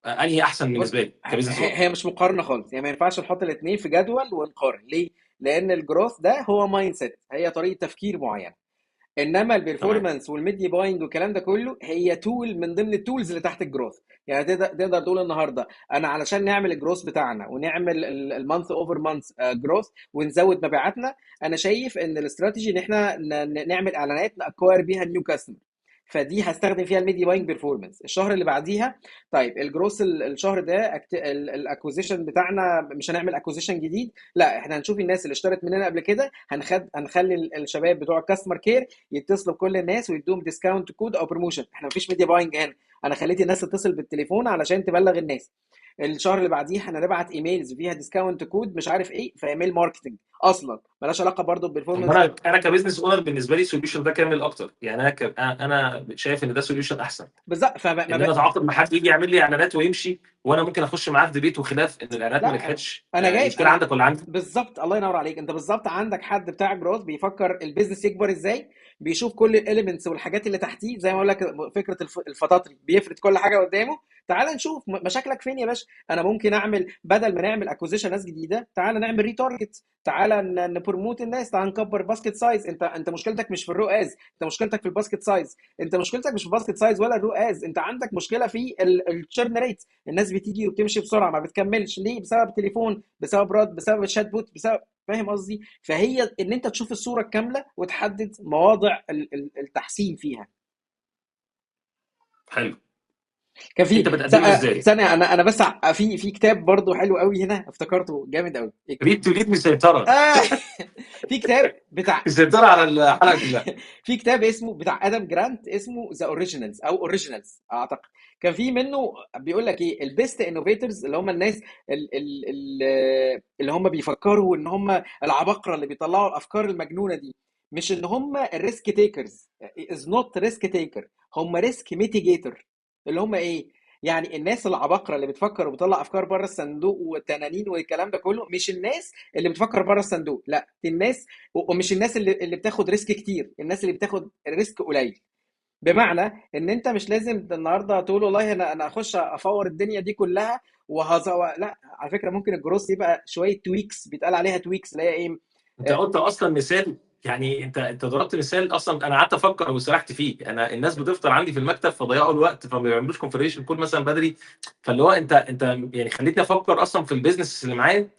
انهي احسن بص، بالنسبة لي ك business owner؟ هي مش مقارنة خالص، يعني ما ينفعش نحط الاثنين في جدول ونقارن. ليه؟ لان ال growth ده هو mindset، هي طريقه تفكير معينة، انما ال performance وال media buying والكلام ده كله هي tool من ضمن ال tools اللي تحت ال growth. يعني تقدر تقول النهارده انا علشان نعمل ال growth بتاعنا ونعمل ال month over month growth ونزود مبيعاتنا، انا شايف ان الاستراتيجي ان احنا نعمل اعلانات ن acquire بيها new customer، فدي هستخدم فيها ال media buying performance. الشهر اللي بعديها طيب ال growth الشهر ده ال acquisition بتاعنا مش هنعمل acquisition جديد، لا احنا هنشوف الناس اللي اشترت مننا قبل كده، هنخلي الشباب بتوع ال customer care يتصلوا بكل الناس ويدوهم discount code او promotion. احنا مفيش media buying هنا، انا خليت الناس تتصل بالتليفون علشان تبلغ الناس. الشهر اللي بعديه احنا نبعت emails فيها discount code مش عارف ايه، ف email marketing اصلا مالهاش علاقة برضه بال performance. انا ك business owner بالنسبة لي ال solution ده كامل اكتر، يعني انا شايف ان ده solution احسن بالظبط. ان انا اتعاقد مع حد يجي يعمل لي اعلانات ويمشي، وانا ممكن اخش معاه في debate وخلاف ان الاعلانات ما نجحتش. انا جايب المشكلة عندك ولا عندي؟ بالظبط، الله ينور عليك. انت بالظبط عندك حد بتاع growth بيفكر ال business يكبر ازاي، بيشوف كل ال elements والحاجات اللي تحتيه، زي ما اقول لك فكرة الفطاطري بيفرد كل حاجة قدامه. تعال نشوف مشاكلك فين يا باشا. انا ممكن اعمل بدل ما نعمل acquisition ناس جديدة، تعال نعمل retarget، تعال ن promote الناس، تعال نكبر basket size. انت مشكلتك مش في ال ROAS، انت مشكلتك في ال basket size. انت مشكلتك مش في ال basket size ولا ال ROAS، انت عندك مشكلة في ال churn rate. الناس بتيجي وبتمشي بسرعة، ما بتكملش. ليه؟ بسبب تليفون، بسبب رد، بسبب chatbot، بسبب، فاهم قصدي؟ فهي ان انت تشوف الصورة الكاملة وتحدد مواضع التحسين فيها. حلو. كان في انت بتقدمه ازاي؟ ثانية، انا بس في كتاب برضو حلو قوي هنا افتكرته جامد قوي. Read to Lead مسيطرة، آه في كتاب بتاع مسيطرة على الحلقة كلها. في كتاب اسمه بتاع ادم جرانت، اسمه The Originals او Originals اعتقد. كان في منه بيقول لك ايه ال best innovators، اللي هم الناس اللي هم بيفكروا ان هم العباقرة اللي بيطلعوا الافكار المجنونة دي، مش ان هم ال risk takers، is not risk taker، هم risk mitigator. اللي هم ايه؟ يعني الناس العباقرة اللي بتفكر وبتطلع افكار بره الصندوق والتنانين والكلام ده كله، مش الناس اللي بتفكر بره الصندوق، لا، دي الناس، ومش الناس اللي بتاخد risk كتير، الناس اللي بتاخد risk قليل. بمعنى ان انت مش لازم النهارده تقول والله انا اخش افور الدنيا دي كلها لا، على فكرة ممكن ال growth يبقى شوية tweaks، بيتقال عليها tweaks اللي هي ايه؟ انت قلت اصلا مثال، يعني انت ضربت مثال اصلا انا قعدت افكر وسرحت فيه. انا الناس بتفطر عندي في المكتب فضيعوا الوقت، فما بيعملوش configuration call مثلا بدري، فاللي هو انت يعني خليتني افكر اصلا في ال business اللي معايا،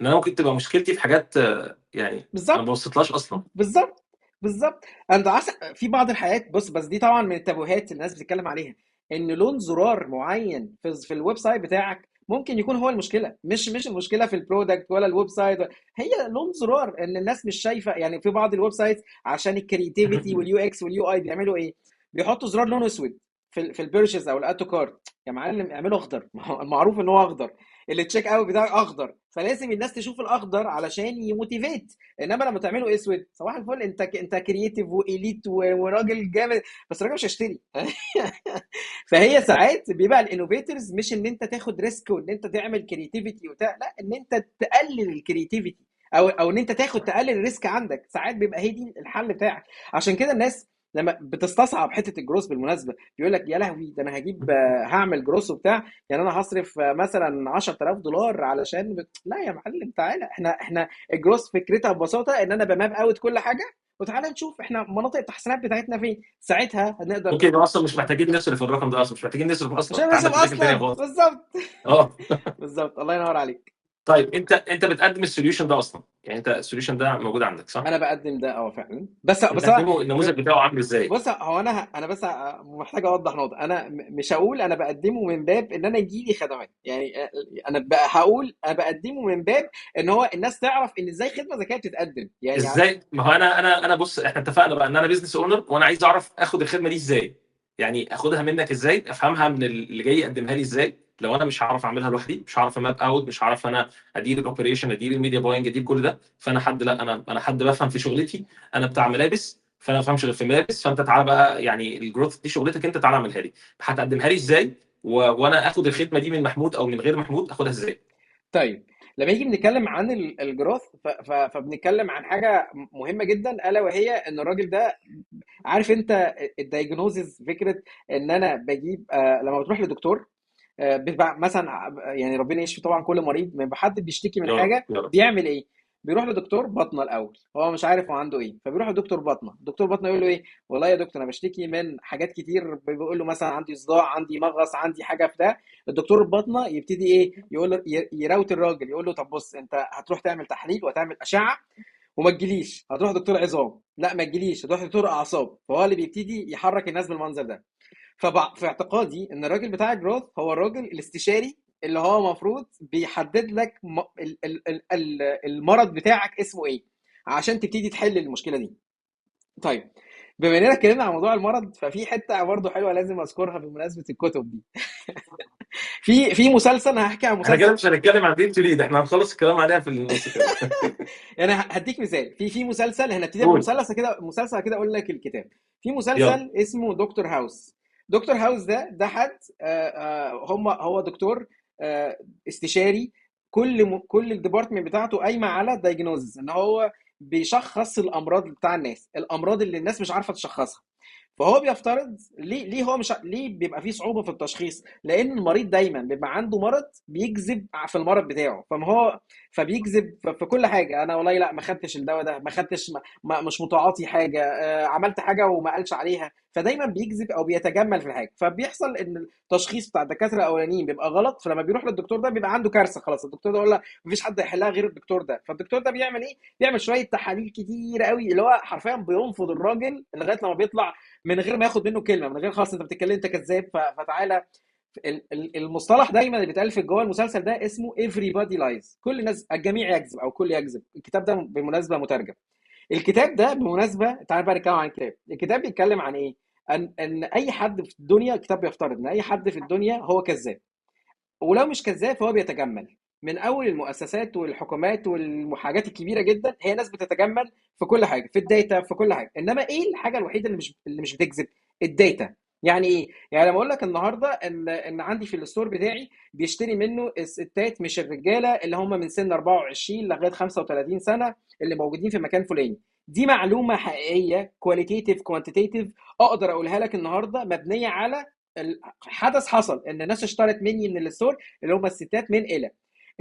ان انا ممكن تبقى مشكلتي في حاجات يعني انا ما بصيتلهاش اصلا. بالظبط بالظبط. انت في بعض الحاجات، بص، بس دي طبعا من التابوهات اللي الناس بتتكلم عليها، ان لون زرار معين في ال website بتاعك ممكن يكون هو المشكلة، مش المشكلة في ال product ولا ال website، هي لون زرار ان الناس مش شايفه. يعني في بعض ال website عشان ال creativity وال UX وال UI بيعملوا ايه؟ بيحطوا زرار لونه اسود في ال purchase او ال add to cart. يا معلم اعمله اخضر، ما هو المعروف ان هو اخضر، اللي checkout بتاعك اخضر، فلازم الناس تشوف الاخضر علشان ي motivate. انما لما تعمله اسود صباح الفل، انت creative و elite وراجل جامد، بس الراجل مش هيشتري. فهي ساعات بيبقى ال innovators مش ان انت تاخد risk وان انت تعمل creativity وبتاع، لا، ان انت تقلل ال creativity او ان انت تقلل ال risk عندك. ساعات بيبقى هي دي الحل بتاعك. عشان كده الناس لما بتستصعب حتة ال growth بالمناسبة، بيقول لك يا لهوي ده انا هعمل growth وبتاع، يعني انا هصرف مثلا عشرة آلاف دولار علشان لا يا معلم تعالى، احنا ال growth فكرتها ببساطة ان انا ب map out كل حاجة، وتعالى نشوف احنا مناطق التحسينات بتاعتنا فين، ساعتها هنقدر. ممكن يبقى اصلا مش محتاجين نصرف الرقم ده اصلا، مش محتاجين نصرف اصلا، مش انت عندك هنصرف مشاكل تانية اصلا. خالص. بالظبط. بالظبط، الله ينور عليك. طيب انت بتقدم ال solution ده اصلا، يعني انت ال solution ده موجود عندك صح؟ انا بقدم ده فعلا، بس بتقدمه، النموذج بتاعه عامل ازاي؟ بص، هو انا بس محتاج اوضح نقطة. انا مش هقول انا بقدمه من باب ان انا يجي لي خدمات، يعني انا هقول انا بقدمه من باب ان هو الناس تعرف ان ازاي خدمة ذكية بتتقدم. يعني ازاي؟ ما هو انا بص، احنا اتفقنا بقى ان انا business owner وانا عايز اعرف اخد الخدمة دي ازاي، يعني اخدها منك ازاي، افهمها من اللي جاي يقدمها لي ازاي. لو انا مش هعرف اعملها لوحدي، مش هعرف ا map out، مش هعرف انا ادير ال operation، ادير ال media buying، ادير كل ده، فانا حد، لا، انا حد بفهم في شغلتي، انا بتاع ملابس، فانا ما بفهمش غير في ملابس، فانت تعالى بقى، يعني ال growth دي شغلتك انت، تعالى اعملها لي. هتقدمها لي ازاي؟ وانا اخد الخدمة دي من محمود او من غير محمود، اخدها ازاي؟ طيب لما يجي بنتكلم عن ال growth، فبنتكلم عن حاجة مهمة جدا، الا وهي ان الراجل ده عارف انت ال diagnosis، فكرة ان انا بجيب، لما بتروح لدكتور، بيبقى مثلا، يعني ربنا يشفي طبعا كل مريض، ما يبقى حد بيشتكي من يا رب، حاجة، يا رب. بيعمل ايه؟ بيروح لدكتور بطنه الاول، هو مش عارف هو عنده ايه، فبيروح لدكتور بطنه. دكتور بطنه يقول له ايه؟ والله يا دكتور انا بشتكي من حاجات كتير، بيقول له مثلا عندي صداع، عندي مغص، عندي حاجة في ده. الدكتور البطنه يبتدي ايه؟ يقول له، يراوت الراجل، يقول له طب بص، انت هتروح تعمل تحليل وتعمل اشعه وما تجيليش، هتروح دكتور عظام، لا ما تجيليش، هتروح دكتور اعصاب. فهو اللي بيبتدي يحرك الناس بالمنظر ده. في اعتقادي ان الراجل بتاع ال growth هو الراجل الاستشاري اللي هو المفروض بيحدد لك المرض بتاعك اسمه ايه عشان تبتدي تحل المشكلة دي. طيب بما اننا اتكلمنا عن موضوع المرض، ففي حتة برضه حلوة لازم اذكرها بمناسبة الكتب دي. في مسلسل، انا هحكي عن احنا كده مسلسل. مش هنتكلم عن Read to Lead، احنا هنخلص الكلام عليها في النص كده. انا هديك مثال. في مسلسل، هنبتدي قول. بمسلسل كده، مسلسل كده اقول لك الكتاب. في يلا. مسلسل اسمه دكتور هاوس. دكتور هاوس ده حد، هو دكتور، استشاري، كل ال department بتاعته قايمة على diagnosis، ان هو بيشخص الامراض بتاع الناس، الامراض اللي الناس مش عارفه تشخصها. فهو بيفترض ليه هو مش ليه بيبقى فيه صعوبة في التشخيص؟ لان المريض دايما بيبقى عنده مرض بيكذب في المرض بتاعه، فما هو فبيكذب في كل حاجة. انا والله لا ما خدتش الدواء ده، ما خدتش، ما مش متعاطي حاجة، عملت حاجة وما قالش عليها، فدايما بيكذب او بيتجمل في الحاجة. فبيحصل ان التشخيص بتاع الدكاترة الاولانيين بيبقى غلط، فلما بيروح للدكتور ده بيبقى عنده كارثة خلاص، الدكتور ده يقول له مفيش حد هيحلها غير الدكتور ده. فالدكتور ده بيعمل ايه؟ بيعمل شوية تحاليل كتير قوي، اللي هو حرفيا بينفض الراجل لغاية لما بيطلع من غير ما ياخد منه كلمة، من غير خلاص انت بتتكلم انت كذاب، فتعالى. المصطلح دايما اللي بيتقال في جوه المسلسل ده اسمه everybody lies، كل الناس، الجميع يكذب او كل يكذب. الكتاب ده بالمناسبة مترجم. الكتاب ده بالمناسبة، تعال بقى نتكلم عن الكتاب. الكتاب بيتكلم عن ايه؟ ان اي حد في الدنيا، الكتاب بيفترض ان اي حد في الدنيا هو كذاب، ولو مش كذاب فهو بيتجمل. من اول المؤسسات والحكومات والحاجات الكبيرة جدا، هي ناس بتتجمل في كل حاجة، في ال data، في كل حاجة. انما ايه الحاجة الوحيدة اللي مش بتكذب؟ ال data. يعني ايه؟ يعني لما اقول لك النهارده ان عندي في ال store بتاعي بيشتري منه الستات مش الرجالة، اللي هم من سن 24 لغاية 35 سنة، اللي موجودين في مكان فلاني، دي معلومة حقيقية qualitative quantitative اقدر اقولها لك النهارده، مبنية على حدث حصل ان الناس اشترت مني من ال store اللي هم الستات من الى.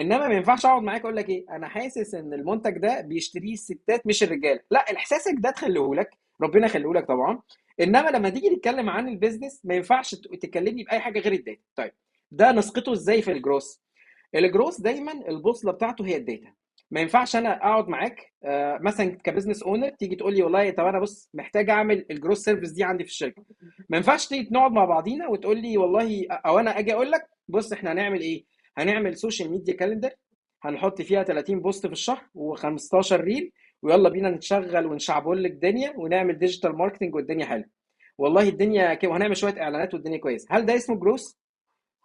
انما ما ينفعش اقعد معاك اقول لك ايه، انا حاسس ان المنتج ده بيشتريه الستات مش الرجالة. لا، احساسك ده تخليه لك، ربنا يخليه لك طبعا. انما لما تيجي نتكلم عن ال business ما ينفعش تكلمني باي حاجة غير ال data. طيب ده نسقطه ازاي في ال growth؟ ال growth دايما البوصلة بتاعته هي ال data. ما ينفعش انا اقعد معاك مثلا ك business owner تيجي تقول لي والله طب انا بص محتاج اعمل ال growth service دي عندي في الشركة. ما ينفعش تيجي نقعد مع بعضينا وتقول لي والله، او انا اجي اقول لك بص احنا هنعمل ايه؟ هنعمل social media calendar، هنحط فيها 30 post في الشهر و15 reel، ويلا بينا نشغل ونشعبول الدنيا ونعمل digital marketing والدنيا حلوة. والله الدنيا كده، وهنعمل شوية اعلانات والدنيا كويسة. هل ده اسمه growth؟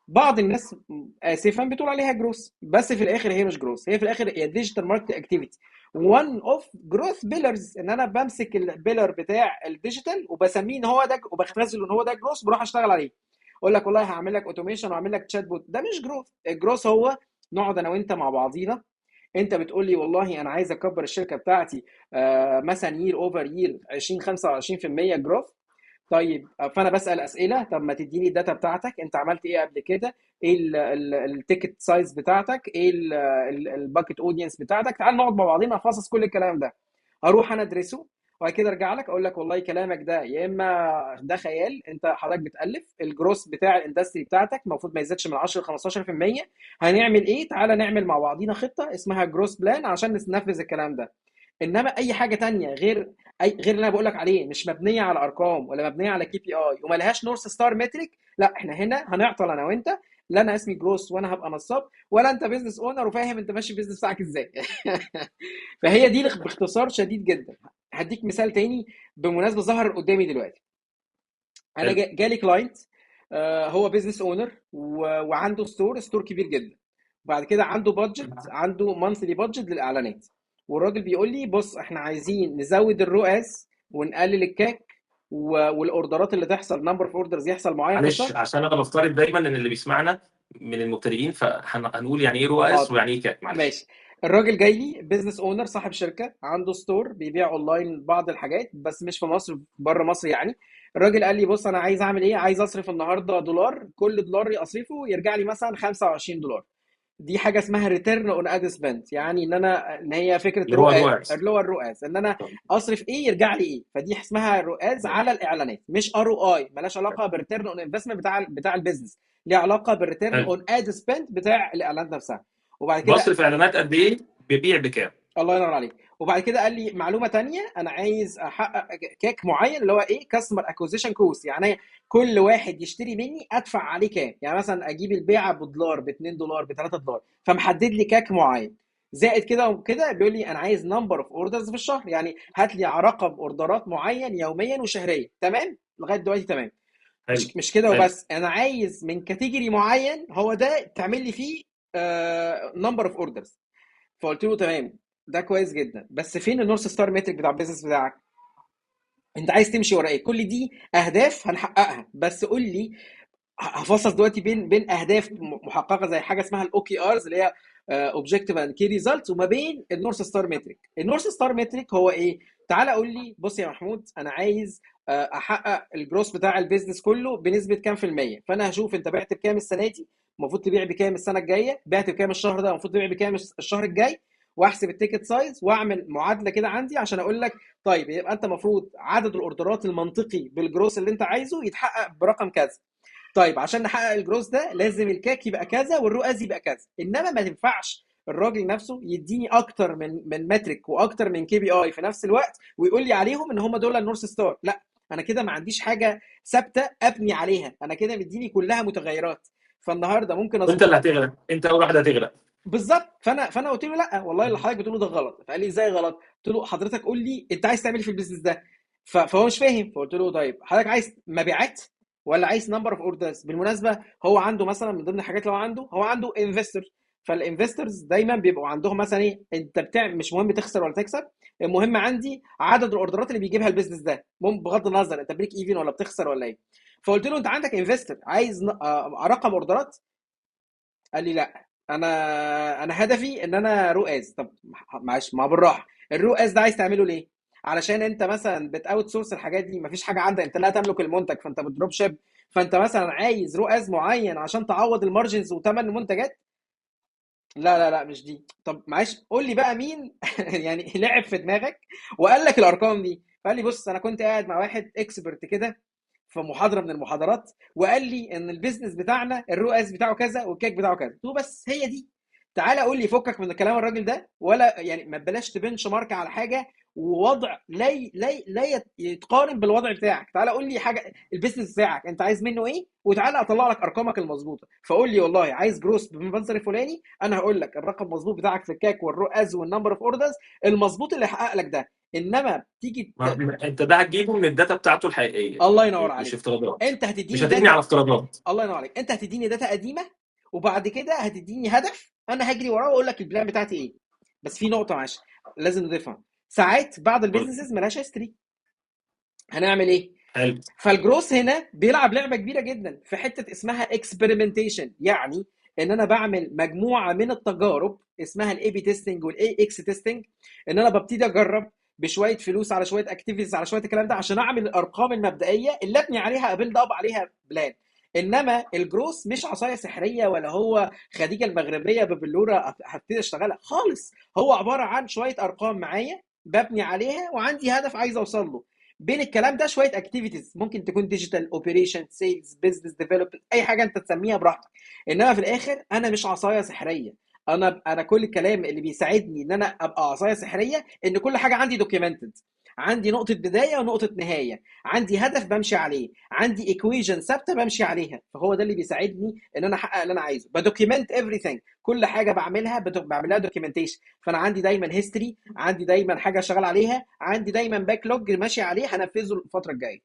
بعض الناس اسفا بتقول عليها growth، بس في الاخر هي مش growth، هي في الاخر هي digital market activity، one of growth pillars. ان انا بمسك ال pillar بتاع ال digital وبسميه ان هو ده، وبختزله ان هو ده growth، بروح اشتغل عليه. اقول لك والله هعمل لك automation واعمل لك chatbot، ده مش growth. ال growth هو نقعد انا وانت مع بعضينا، انت بتقول لي والله انا عايز اكبر الشركة بتاعتي مثلا year over year 20 25% growth. طيب فانا بسال اسئلة، طب ما تديني ال data بتاعتك، انت عملت ايه قبل كده، ايه ال ticket size بتاعتك، ايه ال bucket audience بتاعتك، تعال نقعد مع بعضينا نفصص كل الكلام ده. اروح انا ادرسه وبعد كده ارجع لك اقول لك والله كلامك ده يا اما ده خيال، انت حضرتك بتالف، ال growth بتاع ال industry بتاعتك المفروض ما يزيدش من 10 ل 15%. هنعمل ايه؟ تعالى نعمل مع بعضينا خطه اسمها growth plan عشان ننفذ الكلام ده. انما اي حاجة تانية غير اللي انا بقول لك عليه مش مبنية على ارقام ولا مبنية على KPI وما لهاش north star metric، لا احنا هنا هنعطل انا وانت. لا انا اسمي growth وانا هبقى نصاب، ولا انت business owner وفاهم انت ماشي ال business بتاعك ازاي. فهي دي باختصار شديد جدا. هديك مثال تاني بمناسبة ظهر قدامي دلوقتي. انا جالي client هو business owner وعنده store كبير جدا، وبعد كده عنده budget، عنده monthly budget للاعلانات، والراجل بيقول لي بص احنا عايزين نزود ال ROAS ونقلل ال CAC والاوردرات اللي تحصل، number of orders يحصل معين في معلش الشهر. عشان انا بفترض دايما ان اللي بيسمعنا من المبتدئين، فهنقول يعني ايه ROAS ويعني ايه CAC، معلش. ماشي. الراجل جاي لي business owner، صاحب شركة، عنده store بيبيع اونلاين بعض الحاجات بس مش في مصر، بره مصر يعني. الراجل قال لي بص انا عايز اعمل ايه؟ عايز اصرف النهارده دولار، كل دولار اصرفه يرجع لي مثلا 25 دولار. دي حاجة اسمها return on ad spend، يعني ان انا ان هي فكرة اللي هو ال ROAS، اللي هو ال ROAS، ان انا اصرف ايه يرجع لي ايه، فدي اسمها ROAS على الاعلانات، مش ROI، مالهاش علاقة بال return on investment بتاع ال business، ليها علاقة بال return on ad spend بتاع الاعلانات نفسها. وبعد كده بصرف اعلانات قد ايه، ببيع بكام. الله ينور عليك. وبعد كده قال لي معلومة تانية، انا عايز احقق CAC معين اللي هو ايه، customer acquisition cost، يعني كل واحد يشتري مني ادفع عليه كام، يعني مثلا اجيب البيعة بدولار، ب 2 دولار، ب 3 دولار، فمحدد لي CAC معين. زائد كده وكده بيقول لي انا عايز number of orders في الشهر، يعني هات لي رقم اوردرات معين يوميا وشهريا. تمام لغاية دلوقتي تمام. مش كده وبس، انا عايز من category معين هو ده تعمل لي فيه number of orders. فقلت له تمام ده كويس جدا، بس فين ال North Star metric بتاع ال business بتاعك؟ انت عايز تمشي ورا ايه؟ كل دي اهداف هنحققها، بس قول لي هفصل دلوقتي بين اهداف محققة زي حاجة اسمها ال OKRs اللي هي objective and key results، وما بين ال North Star metric. ال North Star metric هو ايه؟ تعالى قول لي بص يا محمود انا عايز احقق ال growth بتاع ال business كله بنسبة كام في المية، فانا هشوف انت بعت بكام السنة دي، المفروض تبيع بكام السنة الجاية، بعت بكام الشهر ده، المفروض تبيع بكام الشهر الجاي، واحسب ال ticket size واعمل معادلة كده عندي عشان اقول لك طيب يبقى انت المفروض عدد الاوردرات المنطقي بال growth اللي انت عايزه يتحقق برقم كذا. طيب عشان نحقق ال growth ده لازم ال CAC يبقى كذا وال ROAS يبقى كذا. انما ما ينفعش الراجل نفسه يديني اكتر من metric واكتر من KPI في نفس الوقت ويقول لي عليهم ان هم دول ال North Star. لا، انا كده ما عنديش حاجة ثابتة ابني عليها، انا كده مديني كلها متغيرات. فالنهارده ممكن وانت اظبط. اللي هتغرق، انت اول واحد هتغرق. بالظبط. فانا قلت له لا والله اللي حضرتك بتقوله ده غلط. فقال لي ازاي غلط؟ قلت له حضرتك قول لي انت عايز تعمل ايه في ال business ده. فهو مش فاهم. فقلت له طيب حضرتك عايز مبيعات ولا عايز number of orders؟ بالمناسبة هو عنده مثلا من ضمن الحاجات اللي هو عنده investor. فال investors دايما بيبقوا عندهم مثلا ايه، انت بتعمل مش مهم تخسر ولا تكسب، المهم عندي عدد ال orderات اللي بيجيبها ال business ده، المهم بغض النظر انت break even ولا بتخسر ولا ايه. فقلت له انت عندك investor عايز رقم orderات؟ قال لي لا، انا هدفي ان انا ROAS. طب معلش، ما بالراحة، ال ROAS ده عايز تعمله ليه؟ علشان انت مثلا بت outsource الحاجات دي، مفيش حاجة عندك، انت لا تملك المنتج، فانت بت drop ship، فانت مثلا عايز ROAS معين عشان تعوض ال margins وثمن المنتجات. لا لا لا مش دي. طب معلش قول لي بقى مين يعني لعب في دماغك وقال لك الارقام دي؟ فقال لي بص، انا كنت قاعد مع واحد expert كده في محاضرة من المحاضرات، وقال لي ان ال business بتاعنا ال ROAS بتاعه كذا وال CAC بتاعه كذا. قلت له بس هي دي، تعالى قول لي فكك من كلام الراجل ده، ولا يعني ما بلاش ت benchmark على حاجة ووضع لا لا لا يتقارن بالوضع بتاعك. تعالى قول لي حاجة ال business بتاعك انت عايز منه ايه، وتعالى اطلع لك ارقامك المظبوطه. فقول لي والله عايز growth بالمنظر الفلاني، انا هقول لك الرقم المظبوط بتاعك في ال CAC وال ROAS وال number of orders المظبوط اللي يحقق لك ده. انما تيجي انت ده هتجيبه من ال data بتاعته الحقيقية. الله ينور مش عليك. افتراضات. انت مش هتديني هتبني data. على افتراضات. الله ينور عليك. انت هتديني data قديمة، وبعد كده هتديني هدف انا هجري وراه واقول لك ال plan بتاعتي ايه. بس في نقطة معلش لازم نضيفها، ساعات بعض ال businesses مالهاش history، هنعمل ايه؟ حلو. فال growth هنا بيلعب لعبه كبيرة جدا في حتة اسمها experimentation، يعني ان انا بعمل مجموعة من التجارب اسمها ال A/B testing وال A/X testing، ان انا ببتدي اجرب بشوية فلوس على شوية activities على شوية الكلام ده عشان اعمل الارقام المبدئية اللي ابني عليها ا build up عليها plan. انما ال growth مش عصاية سحريه ولا هو خديجة المغربية ببلوره هبتدي اشتغلها خالص، هو عبارة عن شوية ارقام معايا ببني عليها وعندي هدف عايز اوصل له. بين الكلام ده شوية activities ممكن تكون digital operation، sales، business development، اي حاجة انت تسميها براحتك. انما في الاخر انا مش عصاية سحريه، انا كل الكلام اللي بيساعدني ان انا ابقى عصاية سحريه ان كل حاجة عندي documented، عندي نقطة بداية ونقطة نهاية، عندي هدف بمشي عليه، عندي equation ثابتة بمشي عليها. فهو ده اللي بيساعدني ان انا احقق اللي انا عايزه. ب document everything، كل حاجة بعملها بعملها documentation. فانا عندي دايما history، عندي دايما حاجة شغال عليها، عندي دايما backlog ماشي عليه هنفذه الفترة الجاية.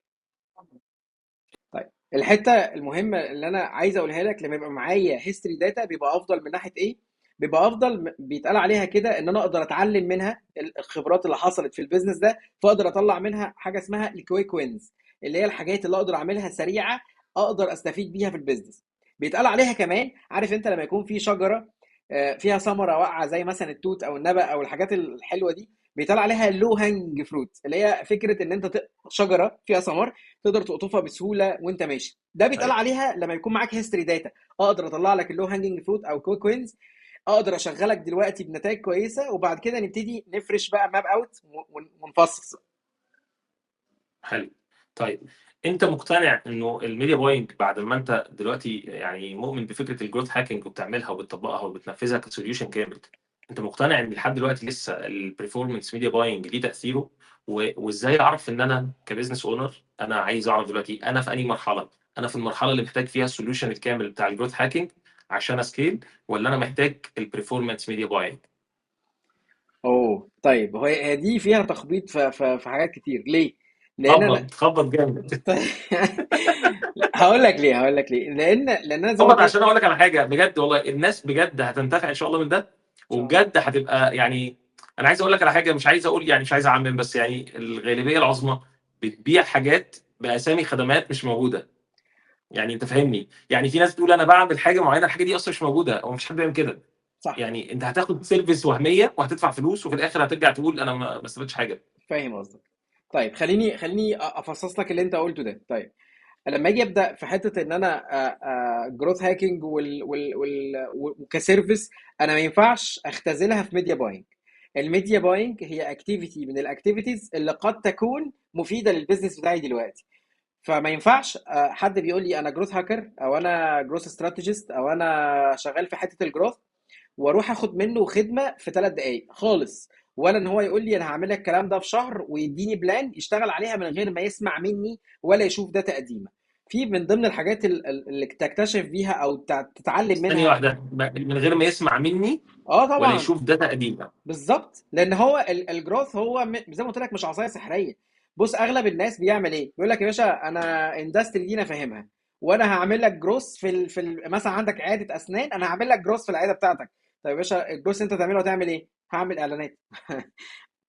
طيب الحتة المهمة اللي انا عايز اقولها لك، لما يبقى معايا history data بيبقى افضل من ناحية ايه؟ بيبقى افضل بيتقال عليها كده ان انا اقدر اتعلم منها الخبرات اللي حصلت في ال business ده، فاقدر اطلع منها حاجة اسمها ال quick wins، اللي هي الحاجات اللي اقدر اعملها سريعة اقدر استفيد بيها في ال business. بيتقال عليها كمان، عارف انت لما يكون في شجرة فيها ثمره واقعه زي مثلا التوت او النبق او الحاجات الحلوة دي، بيتقال عليها low hang fruit، اللي هي فكرة ان انت شجرة فيها ثمر تقدر تقطفها بسهولة وانت ماشي. ده بيتقال عليها لما يكون معاك history data، اقدر اطلع لك ال low hanging fruit او quick wins، اقدر اشغلك دلوقتي بنتائج كويسة، وبعد كده نبتدي نفرش بقى map out ونفصص. حلو. طيب انت مقتنع انه ال media buying بعد ما انت دلوقتي يعني مؤمن بفكره ال growth hacking وبتعملها وبتطبقها وبتنفذها ك solution كامل، انت مقتنع ان لحد دلوقتي لسه ال performance media buying ليه تاثيره؟ وازاي اعرف ان انا ك business owner، انا عايز اعرف دلوقتي انا في انهي مرحلة؟ انا في المرحلة اللي محتاج فيها ال solution الكامل بتاع ال growth hacking عشان ا scale، ولا انا محتاج ال performance media buying؟ طيب هي دي فيها تخبيط في حاجات كتير. ليه؟ لان انا خبط جامد. هقول لك ليه، هقول لك ليه. لان انا زي ما خبط قلت لك عشان اقول لك على حاجة بجد والله، الناس بجد هتنتفع ان شاء الله من ده، إن شاء الله. وبجد هتبقى يعني، انا عايز اقول لك على حاجة، مش عايز اقول يعني، مش عايز اعمم، بس يعني الغالبية العظمى بتبيع حاجات باسامي خدمات مش موجودة. يعني انت فاهمني، يعني في ناس بتقول انا بعمل حاجة معينة، الحاجة دي اصلا مش موجودة، هو مفيش حد بيعمل كده. يعني انت هتاخد service وهمية وهتدفع فلوس، وفي الاخر هترجع تقول انا ما استفدتش حاجة. فاهم قصدك. طيب خليني افصص لك اللي انت قلته ده. طيب لما اجي ابدا في حتة ان انا growth hacking وك service، انا ما ينفعش اختزلها في media buying. ال media buying هي activity من ال activities اللي قد تكون مفيدة لل business بتاعي دلوقتي. فما ينفعش حد بيقول لي انا growth hacker او انا growth strategist او انا شغال في حتة ال growth واروح اخد منه خدمة في 3 دقائق خالص، ولا ان هو يقول لي انا هعمل لك الكلام ده في شهر ويديني plan يشتغل عليها من غير ما يسمع مني ولا يشوف data قديمة. في من ضمن الحاجات اللي تكتشف بيها او تتعلم ثانية منها. واحدة، من غير ما يسمع مني ولا طبعا يشوف data قديمة. بالظبط، لان هو ال growth هو زي ما قلت لك مش عصاية سحريه. بص اغلب الناس بيعمل ايه؟ بيقول لك يا باشا انا industry دي انا فاهمها، وانا هعمل لك growth في مثلا عندك عيادة اسنان، انا هعمل لك growth في العيادة بتاعتك. طيب يا باشا ال growth انت تعمله هتعمل ايه؟ هعمل اعلانات.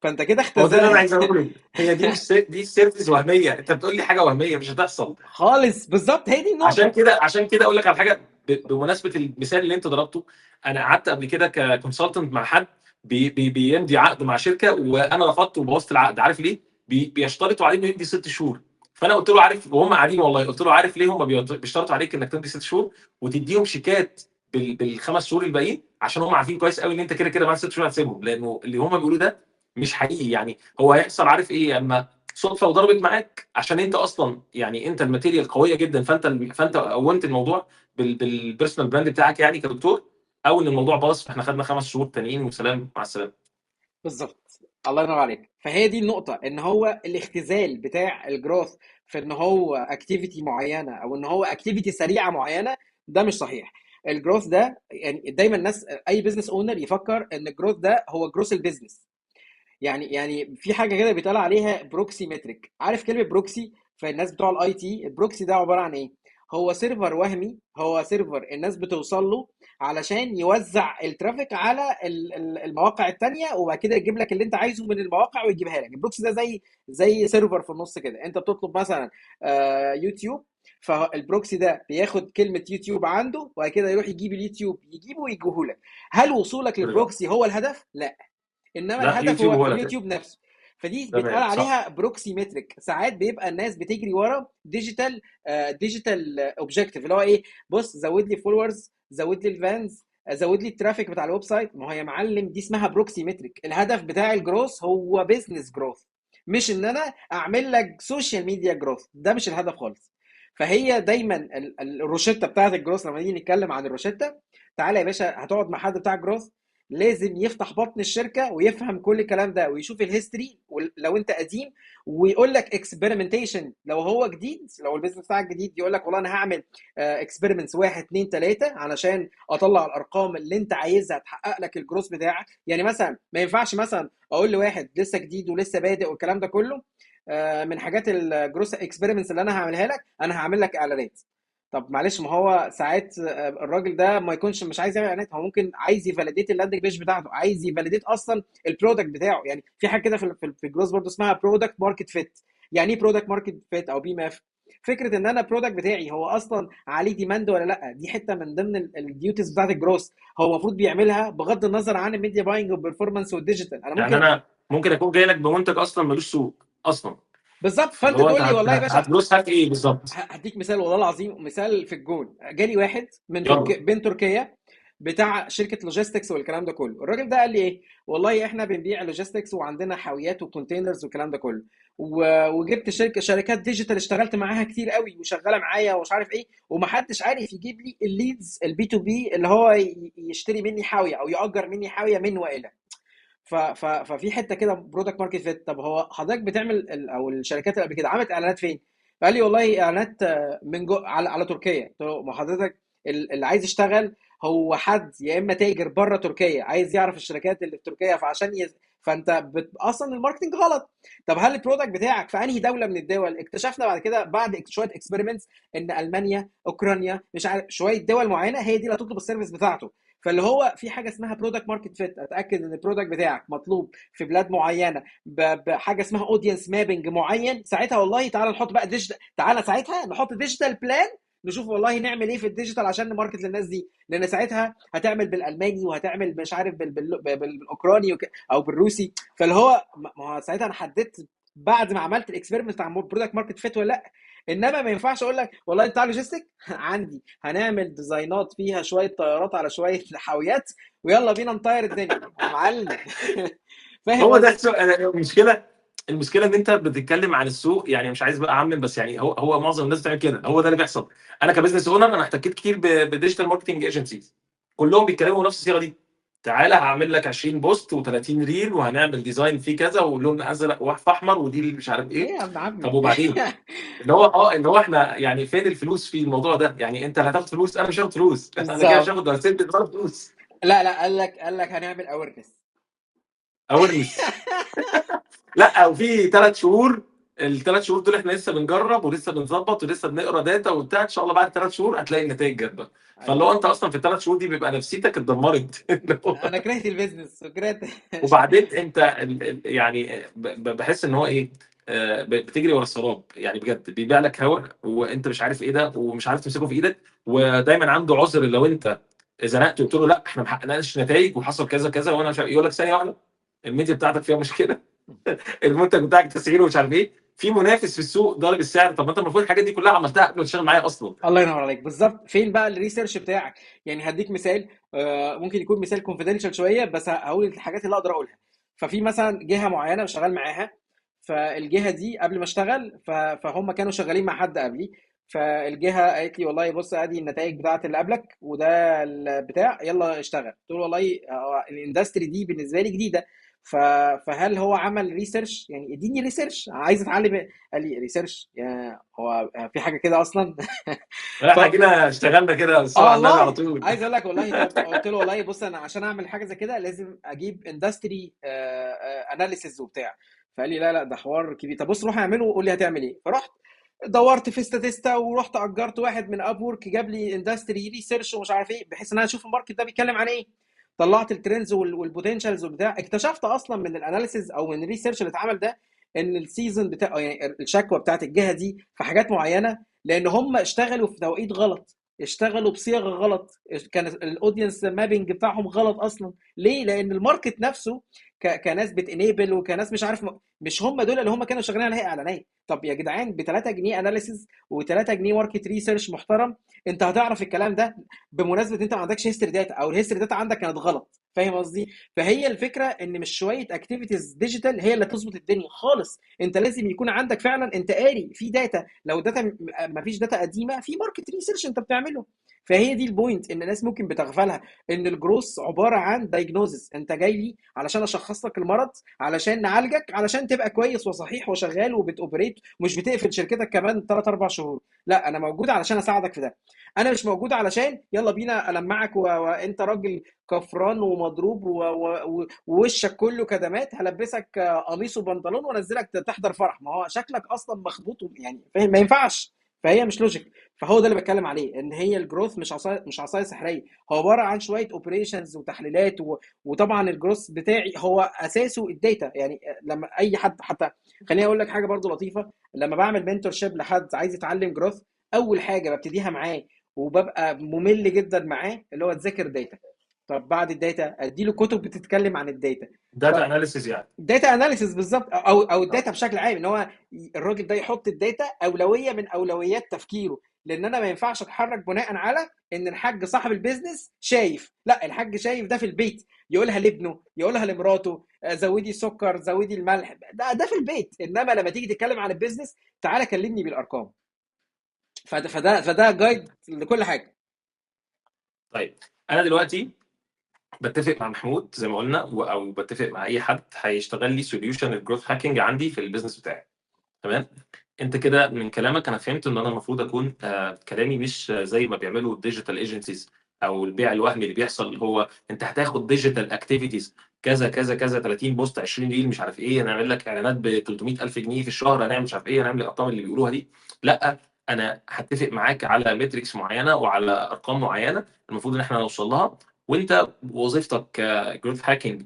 فانت كده هو ده اللي انا اختزلت عايز اقوله، هي دي مش دي service وهمية، انت بتقول لي حاجة وهمية مش هتحصل خالص. بالظبط، هي دي عشان النقطة. كده، عشان كده اقول لك على حاجة بمناسبة المثال اللي انت ضربته. انا قعدت قبل كده ك consultant مع حد بيمضي عقد مع شركة، وانا رفضت وبوظت العقد. عارف ليه؟ بيشترطوا عليه انه يدي 6 شهور. فانا قلت له عارف، وهم قاعدين والله، قلت له عارف ليه هم بيشترطوا عليك انك تمضي 6 شهور وتديهم شيكات بالخمس شهور الباقيين؟ عشان هم عارفين كويس قوي ان انت كده كده بعد 6 شهور هتسيبهم، لانه اللي هم بيقولوه ده مش حقيقي. يعني هو هيحصل عارف ايه، اما صدفة وضربت معاك، عشان انت اصلا يعني انت ال material قوية جدا، فانت قومت الموضوع بال personal brand بتاعك يعني كدكتور، او ان الموضوع باظ فاحنا خدنا 5 شهور تانيين وسلام مع السلامة. بالظبط، الله ينور عليك. فهي دي النقطة، ان هو الاختزال بتاع ال growth في ان هو activity معينة او ان هو activity سريعة معينة، ده مش صحيح. ال growth ده يعني دايما الناس، اي business owner يفكر ان ال growth ده هو growth ال business. يعني في حاجة كده بيتقال عليها proxy metric. عارف كلمة proxy؟ فالناس بتوع ال IT، ال proxy ده عبارة عن ايه؟ هو server وهمي، هو server الناس بتوصل له علشان يوزع ال traffic على المواقع التانية، وبعد كده يجيب لك اللي انت عايزه من المواقع ويجيبها لك. ال proxy ده زي server في النص كده، انت بتطلب مثلا يوتيوب، فال proxy ده بياخد كلمة يوتيوب عنده وبعد كده يروح يجيب اليوتيوب، يجيبه ويجيبه لك. هل وصولك لل proxy هو الهدف؟ لا، انما لا، الهدف يوتيوب هو هو الهدف. اليوتيوب نفسه. فدي تمام، بيتقال صح. عليها proxy metric. ساعات بيبقى الناس بتجري ورا digital objective، اللي هو ايه؟ بص زود لي followers، زود لي ال fans، زود لي ال traffic بتاع ال website. ما هو يا معلم دي اسمها proxy metric. الهدف بتاع ال growth هو business growth، مش ان انا اعمل لك social media growth، ده مش الهدف خالص. فهي دايما الروشته بتاعت ال growth. لما نيجي نتكلم عن الروشته، تعالى يا باشا هتقعد مع حد بتاع growth، لازم يفتح بطن الشركة ويفهم كل الكلام ده ويشوف ال history لو انت قديم، ويقول لك experimentation لو هو جديد، لو ال business بتاعك جديد يقول لك والله انا هعمل experiments 1 2 3 علشان اطلع الارقام اللي انت عايزها تحقق لك الجروث بتاعك. يعني مثلا ما ينفعش مثلا اقول لواحد لسه جديد ولسه بادئ والكلام ده كله، من حاجات ال growth experiments اللي انا هعملها لك، انا هعمل لك اعلانات. طب معلش، ما هو ساعات الراجل ده ما يكونش مش عايز يعمل اعلانات، هو ممكن عايز ي validate ال landing page بتاعته، عايز ي validate اصلا ال product بتاعه. يعني في حاجة كده في الجروث برضه اسمها product market fit. يعني ايه product market fit او PMF؟ فكرة ان انا ال product بتاعي هو اصلا عليه demand ولا لا، دي حتة من ضمن ال duties بتاعت الجروث، هو المفروض بيعملها بغض النظر عن ال media buying وال performance وال digital. انا يعني ممكن انا ممكن اكون جاي لك بمنتج اصلا ملوش سوق اصلا. بالظبط. فانت اللي هو تقول انت لي والله يا باشا هت growth hack ايه بالظبط؟ هديك مثال والله العظيم، مثال في الجون. جالي واحد من يلا. بين تركيا بتاع شركة logistics والكلام ده كله. الراجل ده قال لي ايه؟ والله احنا بنبيع logistics وعندنا حاويات و containers والكلام ده كله، وجبت شركات digital اشتغلت معاها كتير قوي وشغالة معايا ومش عارف ايه، ومحدش عارف يجيب لي ال leads ال B2B اللي هو يشتري مني حاوية او ياجر مني حاوية من والى. ففي حتة كده product market fit. طب هو حضرتك بتعمل او الشركات اللي قبل كده عملت اعلانات فين؟ فقال لي والله اعلانات من جو على تركيا. قلت له ما حضرتك اللي عايز يشتغل هو حد يا اما تاجر بره تركيا عايز يعرف الشركات اللي في تركيا، فعشان فانت اصلا ال marketing غلط. طب هل ال product بتاعك في انهي دولة من الدول؟ اكتشفنا بعد كده بعد شوية experiments ان المانيا، اوكرانيا، مش عارف شوية دول معينة هي دي اللي هتطلب ال service بتاعته. فاللي هو في حاجة اسمها product market fit، اتاكد ان ال product بتاعك مطلوب في بلاد معينة بحاجة اسمها audience mapping معين. ساعتها والله تعالى نحط بقى digital، تعالى ساعتها نحط digital plan، نشوف والله نعمل ايه في ال digital عشان ن market للناس دي، لان ساعتها هتعمل بالالماني وهتعمل مش عارف بالاوكراني او بالروسي. فاللي هو ما هو ساعتها انا حددت بعد ما عملت ال experiment بتاع product market fit ولا لا. انما ما ينفعش اقول لك والله انت logistic عندي هنعمل design ات فيها شوية طيارات على شوية حاويات ويلا بينا نطير الدنيا يا معلم. فاهم هو ده قصدي؟ السوق. أنا المشكلة ان انت بتتكلم عن السوق، يعني مش عايز بقى اعمم، بس يعني هو معظم الناس بتعمل كده، هو ده اللي بيحصل. انا ك business owner انا احتكيت كتير ب digital marketing agencies، كلهم بيتكلموا نفس الصيغة دي. تعالى هعمل لك 20 post و30 reel وهنعمل design فيه كذا ولون ازرق وفي احمر ودي اللي مش عارف ايه ايه. يا ابن طب عمي؟ وبعدين اللي هو اللي هو احنا يعني فين الفلوس في الموضوع ده؟ يعني انت اللي هتاخد فلوس، انا مش هاخد فلوس. انا كده مش بالظبط. هاخد ولا سنت ولا فلوس. لا لا، قال لك هنعمل awareness. awareness. لا، وفي 3 شهور، الثلاث شهور دول احنا لسه بنجرب ولسه بنظبط ولسه بنقرا data وبتاع، ان شاء الله بعد 3 شهور هتلاقي النتائج جت بقى. فاللي هو ايوه انت اصلا في الثلاث شهور دي بيبقى نفسيتك اتدمرت. اللي هو انا كرهت ال business وكرهت. وبعدين انت يعني بحس ان هو ايه، بتجري ورا السراب يعني، بجد بيبيع لك هوا وانت مش عارف ايه ده ومش عارف تمسكه في ايدك، ودايما عنده عذر. لو انت زنقت وقلت له لا احنا ما حققناش نتائج وحصل كذا كذا وانا مش عارف، يقول لك ثانية واحده، الميديا بتاعتك فيها مشكله، المنتج بتاعك تسعيره مش عارف ايه، في منافس في السوق ضارب السعر. طب ما انت المفروض الحاجات دي كلها عملتها قبل ما تشتغل معايا اصلا. الله ينور عليك، بالظبط. فين بقى ال research بتاعك؟ يعني هديك مثال، ممكن يكون مثال confidential شويه، بس هقول الحاجات اللي اقدر اقولها. ففي مثلا جهة معينة شغال معاها، فالجهه دي قبل ما اشتغل فهم كانوا شغالين مع حد قبلي، فالجهه قالت لي والله بص ادي النتائج بتاعت اللي قبلك وده البتاع، يلا اشتغل. قلت له والله ال industry دي بالنسبة لي جديده، فهل هو عمل research؟ يعني اديني research، عايز اتعلم. قال لي research؟ يا هو في حاجة كده اصلا؟ لا، ف احنا جينا اشتغلنا كده بالصلاة اه على النبي على والله طول. عايز اقول لك والله، طب قلت له والله بص انا عشان اعمل حاجة زي كده لازم اجيب industry analysis وبتاع. فقال لي لا لا، ده حوار كبير، طب بص روح اعمله وقول لي هتعمل ايه. فرحت دورت في Statista، ورحت اجرت واحد من Upwork جاب لي industry research ومش عارف ايه، بحيث ان انا اشوف ال market ده بيتكلم عن ايه. طلعت ال trends وال potentials وبتاع، اكتشفت اصلا من ال analysis او من ال research اللي اتعمل ده ان ال season بتاع يعني الشكوى بتاعت الجهة دي في حاجات معينة، لان هم اشتغلوا في توقيت غلط، اشتغلوا بصيغة غلط، كان ال audience mapping بتاعهم غلط اصلا. ليه؟ لان ال market نفسه كناس بت enable وكناس مش عارف مش هم دول اللي هم كانوا شغالين عليها اعلانات. طب يا جدعان، ب 3 جنيه analysis و3 جنيه market research محترم انت هتعرف الكلام ده. بمناسبة انت ما عندكش history data، او ال history data عندك كانت غلط، فاهم قصدي؟ فهي الفكرة ان مش شوية activities digital هي اللي تظبط الدنيا خالص، انت لازم يكون عندك فعلا انت قاري في data، لو data ما فيش data قديمة في market research انت بتعمله. فهي دي ال point ان الناس ممكن بتغفلها، ان ال growth عبارة عن diagnosis، انت جاي لي علشان اشخص لك المرض، علشان نعالجك، علشان تبقى كويس وصحيح وشغال وبت operate ومش بتقفل شركتك كمان 3 4 شهور. لا، انا موجود علشان اساعدك في ده، انا مش موجود علشان يلا بينا المعك وانت راجل كفران ومضروب ووشك كله كدمات، هلبسك قميص وبنطلون وانزلك تحضر فرح، ما هو شكلك اصلا مخبوط يعني، فاهم؟ ما ينفعش. فهي مش logic. فهو ده اللي بتكلم عليه، ان هي ال growth مش عصاية، مش عصاية سحريه، هو عبارة عن شوية operations وتحليلات وطبعا ال growth بتاعي هو اساسه ال data. يعني لما اي حد، حتى خليني اقول لك حاجة برضو لطيفة، لما بعمل mentorship لحد عايز يتعلم growth، اول حاجة ببتديها معاه وببقى ممل جدا معاه اللي هو تذاكر data. طب بعد ال data ادي له كتب بتتكلم عن ال data. data analysis يعني. data analysis بالظبط، او ال data بشكل عام، ان هو الراجل ده يحط ال data اولوية من اولويات تفكيره، لان انا ما ينفعش اتحرك بناء على ان الحاج صاحب ال business شايف، لا الحاج شايف ده في البيت يقولها لابنه، يقولها لمراته، زودي السكر، زودي الملح، ده في البيت. انما لما تيجي تتكلم عن ال business تعالى كلمني بالارقام. فده guide لكل حاجة. طيب انا دلوقتي بتفق مع محمود زي ما قلنا، او بتفق مع اي حد هيشتغل لي solution ال growth hacking عندي في ال business بتاعي. تمام؟ انت كده من كلامك انا فهمت ان انا المفروض اكون كلامي مش زي ما بيعملوا ال digital agencies او البيع الوهمي اللي بيحصل، اللي هو انت هتاخد digital activities كذا كذا كذا، 30 post، 20 reel، مش عارف ايه، هنعمل لك اعلانات ب 300,000 جنيه في الشهر، هنعمل مش عارف ايه، هنعمل الارقام اللي بيقولوها دي. لا، انا هتفق معاك على metrics معينة وعلى ارقام معينة المفروض ان احنا نوصل لها، وانت وظيفتك ك growth hacking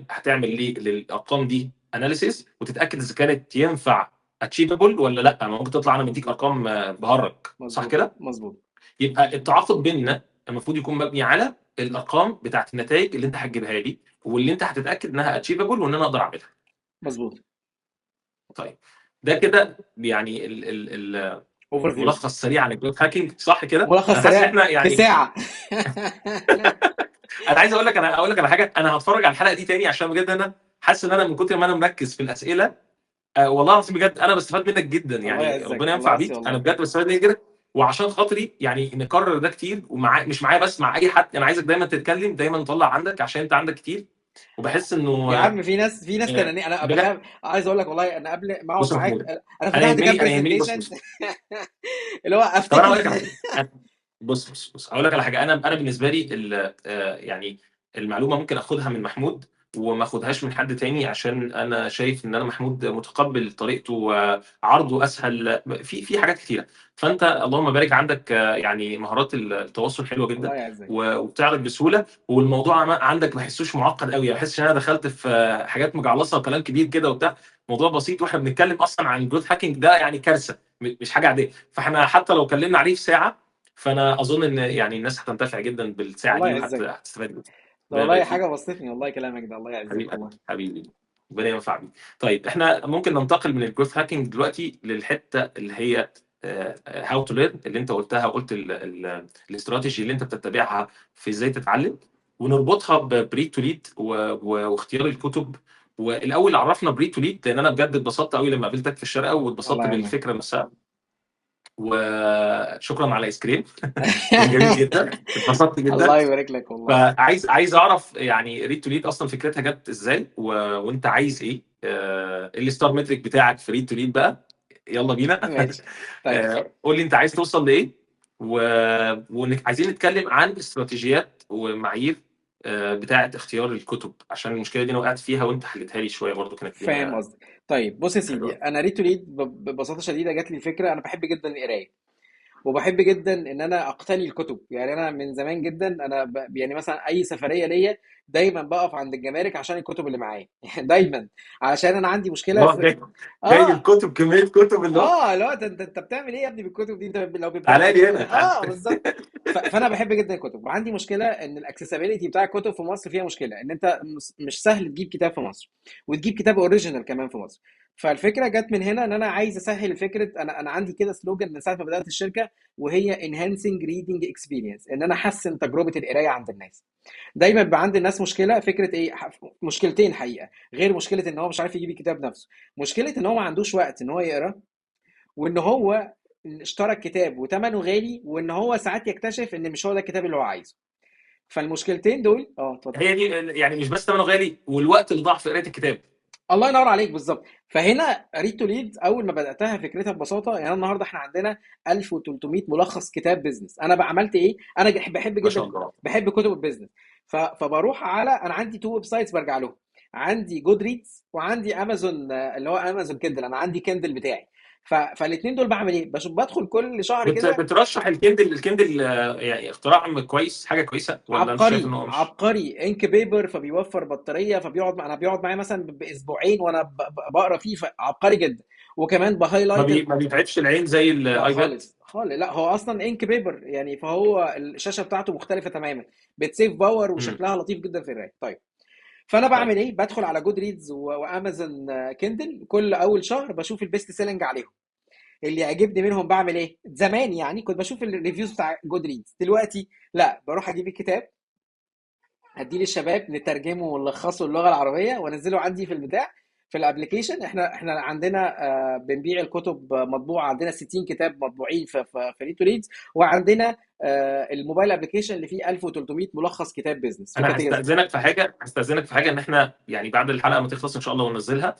هتعمل ليه للارقام دي analysis وتتاكد اذا كانت ينفع achievable ولا لا. ما ممكن تطلع انا مديك ارقام بهرج، صح كده؟ مظبوط. يبقى التعاقد بيننا المفروض يكون مبني على الارقام بتاعت النتائج اللي انت هتجيبها لي واللي انت هتتاكد انها achievable وان انا اقدر اعملها. مظبوط. طيب ده كده يعني ال overview. ملخص سريع عن ال growth hacking، صح كده؟ ملخص أنا حاسس سريع إحنا يعني في ساعة. انا عايز اقول لك، انا اقول لك على حاجة، انا هتفرج على الحلقة دي تاني عشان بجد انا حاسس ان انا من كتر ما انا مركز في الاسئلة، والله العظيم بجد انا بستفاد منك جدا، الله يعني يعزك، ربنا الله ينفع يعزك بيك، والله. انا بجد بستفاد منك جدا. وعشان خاطري يعني نكرر ده كتير، ومع مش معايا بس، مع اي حد. انا عايزك دايما تتكلم، دايما تطلع عندك، عشان انت عندك كتير. وبحس انه يا عم في ناس تنانين. انا بجد. بخاف، عايز اقول لك والله انا قبل ما اقعد بص يا معاك محمود، انا انا فتحت كام يهمني، انا يهمني، بص presentation بص اللي هو طب انا افتكر. هقول لك على حاجة. بص بص بص، هقول لك على حاجة. انا بالنسبة لي يعني المعلومة ممكن اخدها من محمود وما اخدهاش من حد تاني، عشان انا شايف ان انا محمود متقبل طريقته وعرضه اسهل في حاجات كتيرة. فانت اللهم بارك عندك يعني مهارات التواصل حلوة جدا، الله يعزك، وبتعرض بسهولة، والموضوع عندك ما بحسوش معقد قوي، ما بحسش ان انا دخلت في حاجات مجعلصه وكلام كبير كده وبتاع. موضوع بسيط، واحنا بنتكلم اصلا عن growth hacking ده يعني كارثة، مش حاجة عادية. فاحنا حتى لو اتكلمنا عليه في ساعة، فانا اظن ان يعني الناس هتنتفع جدا بالساعة الله دي يعزك. وهتستفاد جدا. ده والله حاجة بسطتني والله كلامك ده، الله يعزك حبيبي والله. حبيبي، ربنا ينفع بيك. طيب احنا ممكن ننتقل من ال growth hacking دلوقتي للحتة اللي هي how to learn اللي انت قلتها، وقلت الاستراتيجي اللي انت بتتبعها في ازاي تتعلم، ونربطها ب Read to Lead واختيار الكتب. والاول عرفنا ب Read to Lead، لان انا بجد اتبسطت قوي لما قابلتك في الشارقة، واتبسطت بالفكرة نفسها. وشكرا على الايس كريم كان جميل جدا، اتبسطت جدا. الله يبارك لك والله. فعايز اعرف يعني Read to Lead اصلا فكرتها جت ازاي، وانت عايز ايه، ال star metric بتاعك في Read to Lead بقى، يلا بينا. ماشي طيب. قول لي انت عايز توصل لايه، وعايزين نتكلم عن استراتيجيات ومعايير بتاعه اختيار الكتب، عشان المشكلة دي انا وقعت فيها وانت حلتها لي شوية برضو، كانت فاهم قصدك. طيب بص يا سيدي، انا Read to Lead ببساطة شديدة جات لي الفكرة. انا بحب جدا القراية، وبحب جدا ان انا اقتني الكتب. يعني انا من زمان جدا انا يعني مثلا اي سفرية ليا دايما بقف عند الجمارك عشان الكتب اللي معايا دايما، عشان انا عندي مشكلة في جاي الكتب، كمية كتب اللي هو لا انت بتعمل ايه يا ابني بالكتب دي؟ انت لو تعالى لي هنا بالظبط. فانا بحب جدا الكتب، وعندي مشكلة ان ال accessibility بتاع الكتب في مصر فيها مشكلة، ان انت مش سهل تجيب كتاب في مصر، وتجيب كتاب original كمان في مصر. فالفكرة جت من هنا، ان انا عايز اسهل فكرة. انا عندي كده slogan من ساعة ما بدات الشركة، وهي enhancing reading experience، ان انا احسن تجربه القراية عند الناس. دايما بيبقى عند الناس مشكلة، فكرة ايه؟ مشكلتين حقيقة، غير مشكلة ان هو مش عارف يجيب الكتاب نفسه، مشكلة ان هو ما عندوش وقت ان هو يقرا، وان هو اشترى الكتاب وثمنه غالي، وان هو ساعات يكتشف ان مش هو ده الكتاب اللي هو عايزه. فالمشكلتين دول اتفضل. هي دي يعني مش بس ثمنه غالي، والوقت اللي ضاع في قرايه الكتاب. الله ينور عليك، بالظبط. فهنا Read to Lead اول ما بداتها فكرتها ببساطة، يعني النهارده احنا عندنا 1300 ملخص كتاب business. انا بقى عملت ايه؟ انا بحب ما شاء جدا، الله، بحب كتب ال business. فبروح على، انا عندي two websites برجع لهم، عندي Goodreads وعندي امازون، اللي هو Amazon Kindle. انا عندي Kindle بتاعي. فالاثنين دول بعمل ايه؟ بشوف، بدخل كل شهر كده. بترشح ال Kindle؟ ال Kindle يعني اختراع كويس، حاجة كويسة، ولا انت شايف ان هو مش عبقري؟ ink paper، فبيوفر بطارية، فبيقعد انا بيقعد معايا مثلا باسبوعين وانا بقرا فيه، فعبقري جدا. وكمان ب highlight، ما بيتعبش العين زي لا ال iPad؟ خالص خالص. لا هو اصلا ink paper يعني، فهو الشاشة بتاعته مختلفة تماما، بت save power وشكلها لطيف جدا في القراية. طيب فانا بعمل ايه؟ بدخل على Goodreads و Amazon Kindle كل اول شهر، بشوف ال best selling عليهم، اللي يعجبني منهم بعمل ايه؟ زمان يعني كنت بشوف ال reviews بتاع Goodreads، دلوقتي لا، بروح اجيب الكتاب اديه للشباب نترجمه ونلخصه اللغة العربية وانزله عندي في البتاع في ال application. احنا عندنا بنبيع الكتب مطبوعة، عندنا 60 كتاب مطبوعين في Read to Lead، وعندنا ال mobile application اللي فيه 1300 ملخص كتاب business. انا هستاذنك في حاجة، ان احنا يعني بعد الحلقة ما تخلص ان شاء الله وننزلها،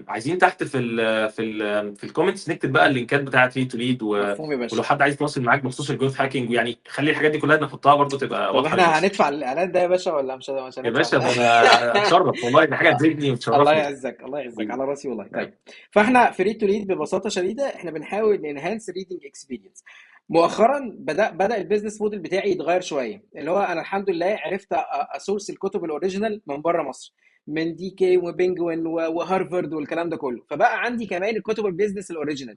عايزين تحت في ال في ال في ال comments نكتب بقى اللينكات بتاعه Read to Lead، ولو حد عايز يتواصل معاك بخصوص ال growth hacking، ويعني خلي الحاجات دي كلها نحطها برضو تبقى واضحة. طب احنا هندفع الاعلان ده يا باشا ولا مش هندفع؟ يا باشا ده انا اتشرف والله، دي حاجة تزيدني وتشرفني. الله يعزك، الله يعزك، على راسي والله. طيب فاحنا في Read to Lead ببساطة شديدة احنا بنحاول ن enhance reading experience. مؤخرا بدا ال business model بتاعي يتغير شوية، اللي هو انا الحمد لله عرفت ا source الكتب ال original من بره مصر، من DK و Penguin وهارفارد والكلام ده كله. فبقى عندي كمان الكتب ال business ال original.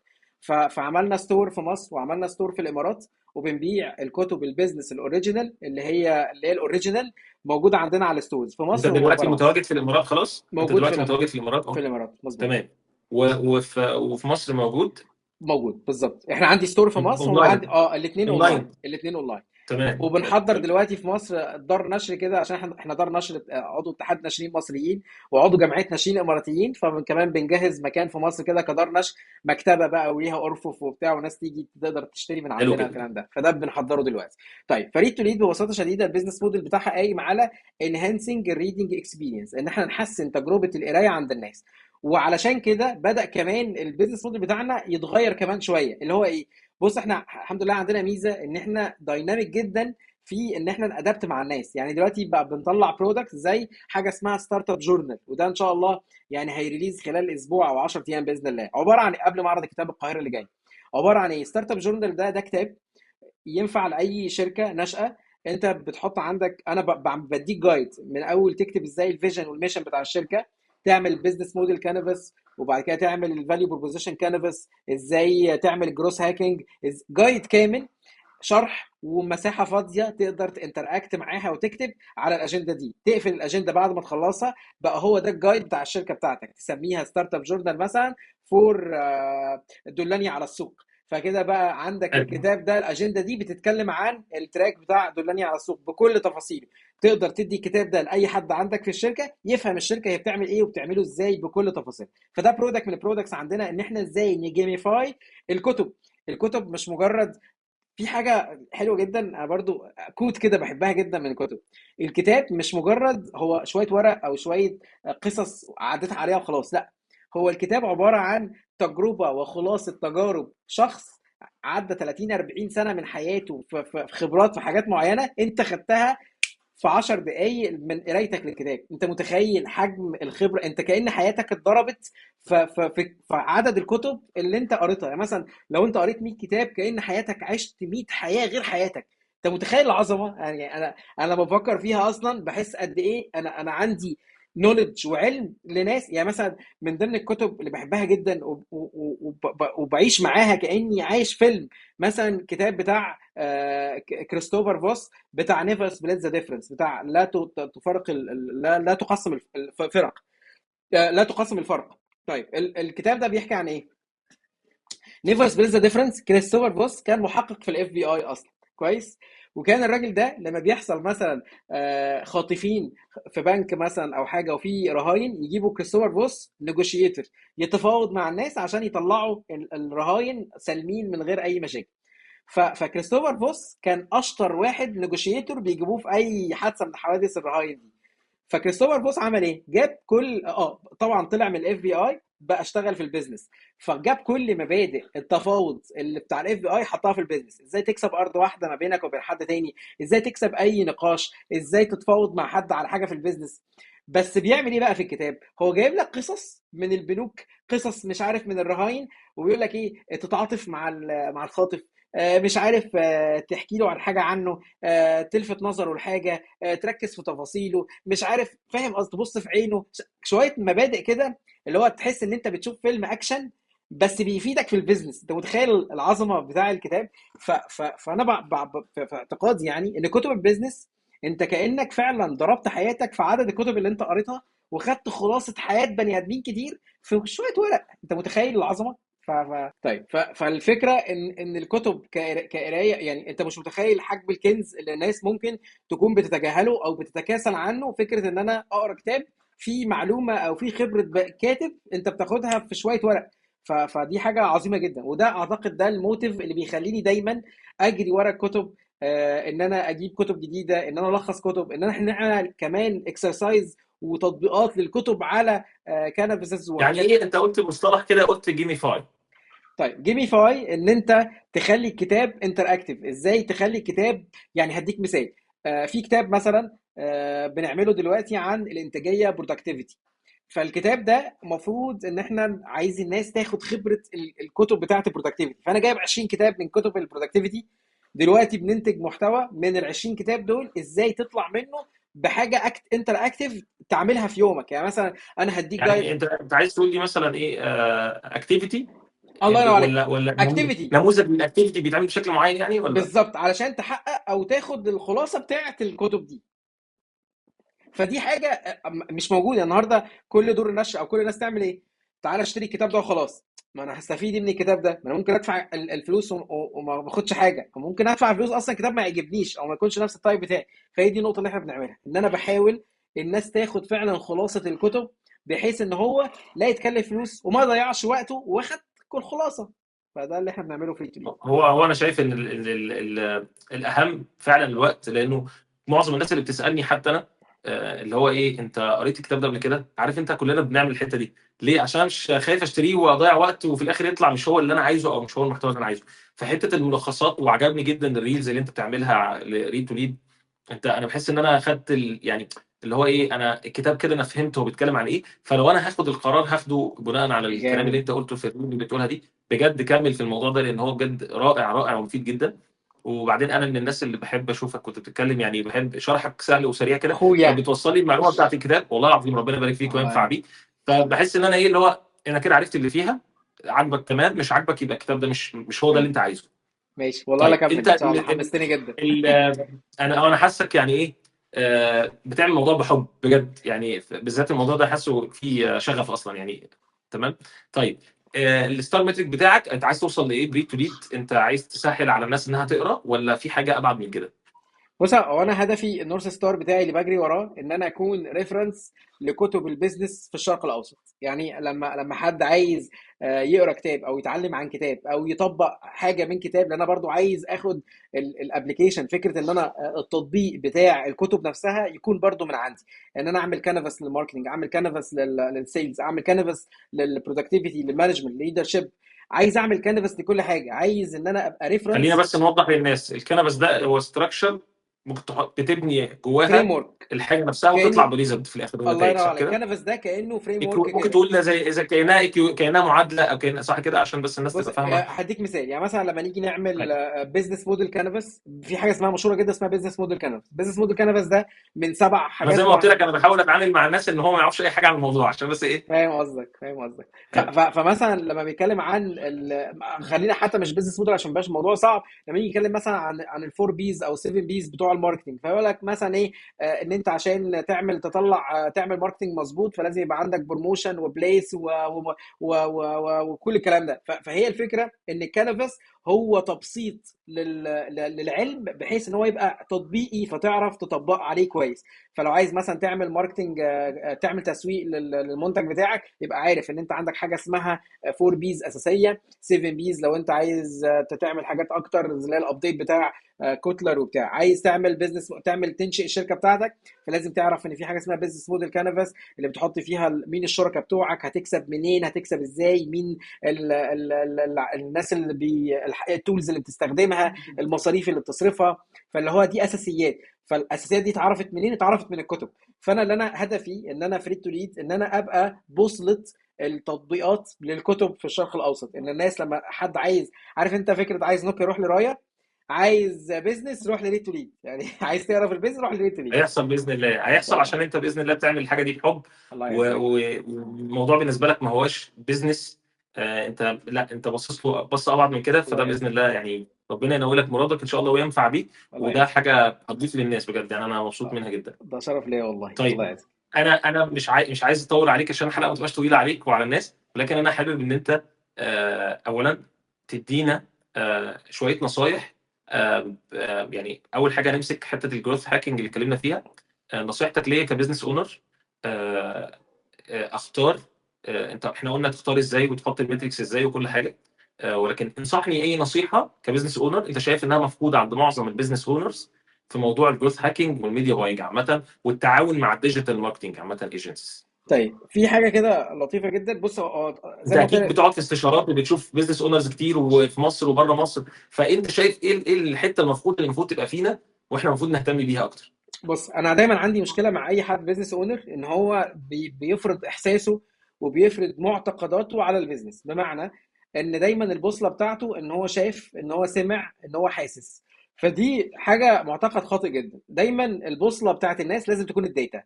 فعملنا store في مصر وعملنا store في الامارات، وبنبيع الكتب ال business ال original اللي هي ال original موجودة عندنا على ال stores في مصر. انت دلوقتي متواجد في الامارات خلاص؟ موجود انت دلوقتي متواجد في الامارات؟ في الامارات مظبوط. تمام. وفي مصر موجود؟ موجود بالظبط. احنا عندي store في مصر وعندي الاثنين اونلاين، الاثنين اونلاين. تمام. وبنحضر دلوقتي في مصر دار نشر كده، عشان احنا دار نشر عضو اتحاد ناشرين مصريين وعضو جمعية ناشرين اماراتيين، فكمان بنجهز مكان في مصر كده كدار نشر، مكتبه بقى وليها ارفف وبتاع، وناس تيجي تقدر تشتري من حلو عندنا جدا. الكلام ده، فده بنحضره دلوقتي. طيب، ف Read to Lead ببساطة شديدة ال business model بتاعها قايم على enhancing ال reading experience، ان احنا نحسن تجربه القراية عند الناس. وعلشان كده بدا كمان ال business model بتاعنا يتغير كمان شوية، اللي هو ايه؟ بص، احنا الحمد لله عندنا ميزة ان احنا dynamic جدا في ان احنا ن adapt مع الناس. يعني دلوقتي بقى بنطلع product زي حاجة اسمها Startup Journal، وده ان شاء الله يعني هي release خلال اسبوع او 10 ايام باذن الله، عبارة عن قبل معرض كتاب القاهرة اللي جاي. عبارة عن ايه Startup Journal ده؟ ده كتاب ينفع لاي شركة ناشئة. انت بتحط عندك، انا بديك guide من اول تكتب ازاي ال vision وال mission بتاع الشركة، تعمل business model canvas، وبعد كده تعمل ال value proposition canvas، ازاي تعمل growth hacking، guide كامل شرح ومساحة فاضية تقدر ت interact معاها وتكتب على الاجندة دي. تقفل الاجندة بعد ما تخلصها، بقى هو ده ال guide بتاع الشركة بتاعتك، تسميها Startup Journal مثلا for دلني على السوق. فكده بقى عندك الكتاب ده، الاجندة دي بتتكلم عن ال track بتاع دلني على السوق بكل تفاصيله. تقدر تدي الكتاب ده لاي حد عندك في الشركة يفهم الشركة هي بتعمل ايه وبتعمله ازاي بكل تفاصيله. فده product من ال products عندنا، ان احنا ازاي ن gamify الكتب. الكتب مش مجرد، في حاجة حلوة جدا انا برضو quote كده بحبها جدا من الكتب، الكتاب مش مجرد هو شوية ورق او شوية قصص عديت عليها وخلاص، لا، هو الكتاب عبارة عن تجربه وخلاصة تجارب شخص عدى 30 40 سنة من حياته في خبرات في حاجات معينة انت خدتها في 10 دقايق من قرايتك للكتاب. انت متخيل حجم الخبرة؟ انت كأن حياتك اتضربت في عدد الكتب اللي انت قريتها. يعني مثلا لو انت قريت 100 كتاب كأن حياتك عشت 100 حياة غير حياتك. انت متخيل العظمة؟ يعني انا لما بفكر فيها اصلا بحس قد ايه انا عندي knowledge وعلم لناس. يعني مثلا من ضمن الكتب اللي بحبها جدا وبعيش معاها كأني عايش فيلم، مثلا كتاب بتاع كريستوفر فوس بتاع Never Split the Difference، بتاع لا تفرق لا تقسم الفرق، لا تقسم الفرق. طيب الكتاب ده بيحكي عن ايه؟ Never Split the Difference. كريستوفر فوس كان محقق في ال FBI اصلا، كويس؟ وكان الراجل ده لما بيحصل مثلا خاطفين في بنك مثلا او حاجة وفي رهاين، يجيبوا كريستوفر فوس negotiator يتفاوض مع الناس عشان يطلعوا الرهاين سالمين من غير اي مشاكل. فكريستوفر فوس كان اشطر واحد negotiator بيجيبوه في اي حادثه من حوادث الرهاين دي. فكريستوفر فوس عمل ايه؟ جاب كل طبعا طلع من ال FBI بقى اشتغل في ال business، فجاب كل مبادئ التفاوض اللي بتاع ال FBI حطها في ال business. ازاي تكسب ارض واحدة ما بينك وبين حد تاني، ازاي تكسب اي نقاش، ازاي تتفاوض مع حد على حاجة في ال business. بس بيعمل ايه بقى في الكتاب؟ هو جايب لك قصص من البنوك، قصص مش عارف من الرهاين، وبيقول لك ايه، تتعاطف مع الخاطف، مش عارف تحكي له عن حاجة عنه، تلفت نظره لحاجة، تركز في تفاصيله، مش عارف، فاهم قصدي، تبص في عينه، شوية مبادئ كده اللي هو تحس ان انت بتشوف فيلم اكشن بس بيفيدك في ال business. انت متخيل العظمة بتاع الكتاب؟ فانا في اعتقادي يعني ان كتب ال business انت كانك فعلا ضربت حياتك في عدد الكتب اللي انت قريتها وخدت خلاصه حياة بني ادمين كتير في شوية ورق. انت متخيل العظمة؟ طيب، فالفكرة ان الكتب كقرايه، يعني انت مش متخيل حجم الكنز اللي الناس ممكن تكون بتتجاهله او بتتكاسل عنه. فكرة ان انا اقرا كتاب فيه معلومة او فيه خبره كاتب انت بتاخدها في شوية ورق، فدي حاجة عظيمة جدا. وده اعتقد ده ال motive اللي بيخليني دايما اجري ورا الكتب، ان انا اجيب كتب جديدة، ان انا الخص كتب، ان احنا نعمل كمان exercise وتطبيقات للكتب على canvases. يعني ايه؟ انت قلت مصطلح كده، قلت gamify. طيب gamify ان انت تخلي الكتاب interactive. ازاي تخلي الكتاب؟ يعني هديك مثال، في كتاب مثلا بنعمله دلوقتي عن الانتاجية productivity. فالكتاب ده المفروض ان احنا عايز الناس تاخد خبره الكتب بتاعه ال productivity، فانا جايب 20 كتاب من كتب ال productivity. دلوقتي بننتج محتوى من ال 20 كتاب دول، ازاي تطلع منه بحاجة interactive تعملها في يومك. يعني مثلا انا هديك يعني انت عايز تقول لي مثلا ايه activity؟ الله ينور عليك، ولا activity، نموذج من ال activity بيتعمل بشكل معين يعني، ولا بالظبط علشان تحقق او تاخد الخلاصة بتاعه الكتب دي. فدي حاجة مش موجودة النهارده. كل دور النشر او كل الناس تعمل ايه؟ تعالى اشتري الكتاب ده وخلاص. ما انا هستفيد إيه من الكتاب ده؟ ما انا ممكن ادفع الفلوس وما باخدش حاجة، وممكن ادفع فلوس اصلا كتاب ما يعجبنيش او ما يكونش نفس ال type بتاعي. فهي دي النقطة اللي احنا بنعملها، ان انا بحاول الناس تاخد فعلا خلاصه الكتب، بحيث ان هو لا يتكلف فلوس وما ضيعش وقته واخد كل خلاصه. فده اللي احنا بنعمله في ريد. هو انا شايف ان ال ال ال الاهم فعلا الوقت، لانه معظم الناس اللي بتسالني حتى انا اللي هو ايه، انت قريت الكتاب ده قبل كده؟ عارف انت كلنا بنعمل الحتة دي ليه؟ عشان مش خايف اشتريه واضيع وقت وفي الاخر يطلع مش هو اللي انا عايزه او مش هو المحتوى اللي انا عايزه. فحته الملخصات، وعجبني جدا ال reels اللي انت بتعملها Read to Lead. انت انا بحس ان انا اخدت يعني اللي هو ايه، انا الكتاب كده انا فهمت هو بيتكلم عن ايه، فلو انا هاخد القرار هاخده بناء على الكلام اللي انت قلته في ال reel اللي بتقولها دي. بجد كمل في الموضوع ده لان هو بجد رائع رائع ومفيد جدا. وبعدين انا من الناس اللي بحب اشوفك كنت بتتكلم، يعني بحب شرحك سهل وسريع كده، فبتوصل لي المعلومة بتاعت الكتاب والله العظيم ربنا يبارك فيك وينفع بيه. فبحس ان انا ايه اللي هو انا كده عرفت اللي فيها، عاجبك تمام، مش عاجبك يبقى الكتاب ده مش هو ده اللي انت عايزه. ماشي والله. طيب لا كمل انت ان شاء الله، حمستني جدا. انا حاسك يعني ايه بتعمل الموضوع بحب بجد، يعني بالذات الموضوع ده حاسه فيه شغف اصلا يعني. تمام. طيب ال star metric بتاعك انت عايز توصل لايه ب Read to Lead؟ انت عايز تسهل على الناس انها تقرا ولا في حاجة ابعد من كده؟ بص، هو انا هدفي ال North Star بتاعي اللي بجري وراه ان انا اكون reference لكتب ال business في الشرق الاوسط. يعني لما حد عايز يقرا كتاب او يتعلم عن كتاب او يطبق حاجة من كتاب، لان انا برضو عايز اخد ال application، فكرة ان انا التطبيق بتاع الكتب نفسها يكون برضو من عندي، ان انا اعمل canvas لل marketing، اعمل canvas لل sales، اعمل canvas لل productivity، لل management، leadership. عايز اعمل كانفاس لكل حاجة، عايز ان انا ابقى reference. خلينا بس نوضح للناس، الكانفاس ده هو structure ممكن بتبني جواها framework الحاجة نفسها وتطلع ب result في الاخر. الله ينور عليك. الكانفاس ده كانه framework ممكن تقول زي اذا كانها معادلة او كانها صح كده عشان بس الناس تبقى فاهمه. هديك مثال، يعني مثلا لما نيجي نعمل business model canvas، في حاجة اسمها مشهورة جدا اسمها business model canvas. business model canvas ده من 7 حاجات. زي ما قلت لك انا بحاول اتعامل مع الناس ان هو ما يعرفش اي حاجة عن الموضوع عشان بس ايه. فاهم قصدك، فاهم قصدك. فمثلا لما بيتكلم عن خلينا حتى مش business model عشان باش الموضوع صعب، لما يجي يتكلم مثلا عن ال four Ps او 7 Ps بتوع ال marketing، فيقول لك مثلا ايه، ان انت عشان تعمل تطلع تعمل marketing مظبوط فلازم يبقى عندك promotion و place وكل الكلام ده. فهي الفكرة ان الكانفاس هو تبسيط للعلم بحيث ان هو يبقى تطبيقي فتعرف تطبق عليه كويس. فلو عايز مثلا تعمل marketing، تعمل تسويق للمنتج بتاعك، يبقى عارف ان انت عندك حاجة اسمها 4 Ps اساسية، 7 Ps لو انت عايز تعمل حاجات اكتر زي ال update بتاع كوتلر وبتاع. عايز تعمل business، تعمل تنشئ الشركة بتاعتك، فلازم تعرف ان في حاجة اسمها business model canvas اللي بتحط فيها مين الشركاء بتوعك، هتكسب منين، هتكسب ازاي، مين ال ال ال الناس اللي ال tools اللي بتستخدمها، المصاريف اللي بتصرفها. فاللي هو دي اساسيات. فالاساسيات دي اتعرفت منين؟ اتعرفت من الكتب. فانا اللي انا هدفي ان انا ف Read to Lead ان انا ابقى بوصله التطبيقات للكتب في الشرق الاوسط، ان الناس لما حد عايز، عارف انت فكرة عايز نوكيا روح لرايا، عايز business روح ل Read to Lead، يعني عايز تقرا في ال business روح ل Read to Lead. هيحصل باذن الله، هيحصل عشان انت باذن الله بتعمل الحاجة دي بحب، والموضوع بالنسبة لك ما هواش business، انت لا انت باصص له بص ابعد من كده. فده باذن الله يعني ربنا ينولك مرادك ان شاء الله وينفع بيك، وده حاجة هتضيف للناس بجد، يعني انا مبسوط منها جدا. ده شرف ليا والله. طيب الله يعزك. انا مش عايز اطول عليك عشان الحلقة ما تبقاش طويلة عليك وعلى الناس، ولكن انا حابب ان انت اولا تدينا شوية نصايح. يعني اول حاجة نمسك حتة ال growth hacking اللي اتكلمنا فيها. نصيحتك ليا ك business owner، اختار، انت احنا قلنا تختار ازاي وتحط ال metrics ازاي وكل حاجة، ولكن انصحني اي نصيحة ك business owner انت شايف انها مفقودة عند معظم ال business owners في موضوع ال growth hacking وال media buying عامة والتعاون مع ال digital marketing عامة agencies. طيب في حاجة كده لطيفة جدا. بص زي ما اكيد بتقعد في استشارات وبتشوف business owners كتير وفي مصر وبره مصر، فانت شايف ايه الحتة المفروض اللي المفروض تبقى فينا واحنا المفروض نهتم بيها اكتر؟ بص انا دايما عندي مشكلة مع اي حد business owner ان هو بيفرض احساسه وبيفرض معتقداته على ال business، بمعنى ان دايما البوصلة بتاعته ان هو شايف، ان هو سمع، ان هو حاسس. فدي حاجة معتقد خاطئ جدا. دايما البوصلة بتاعت الناس لازم تكون ال data.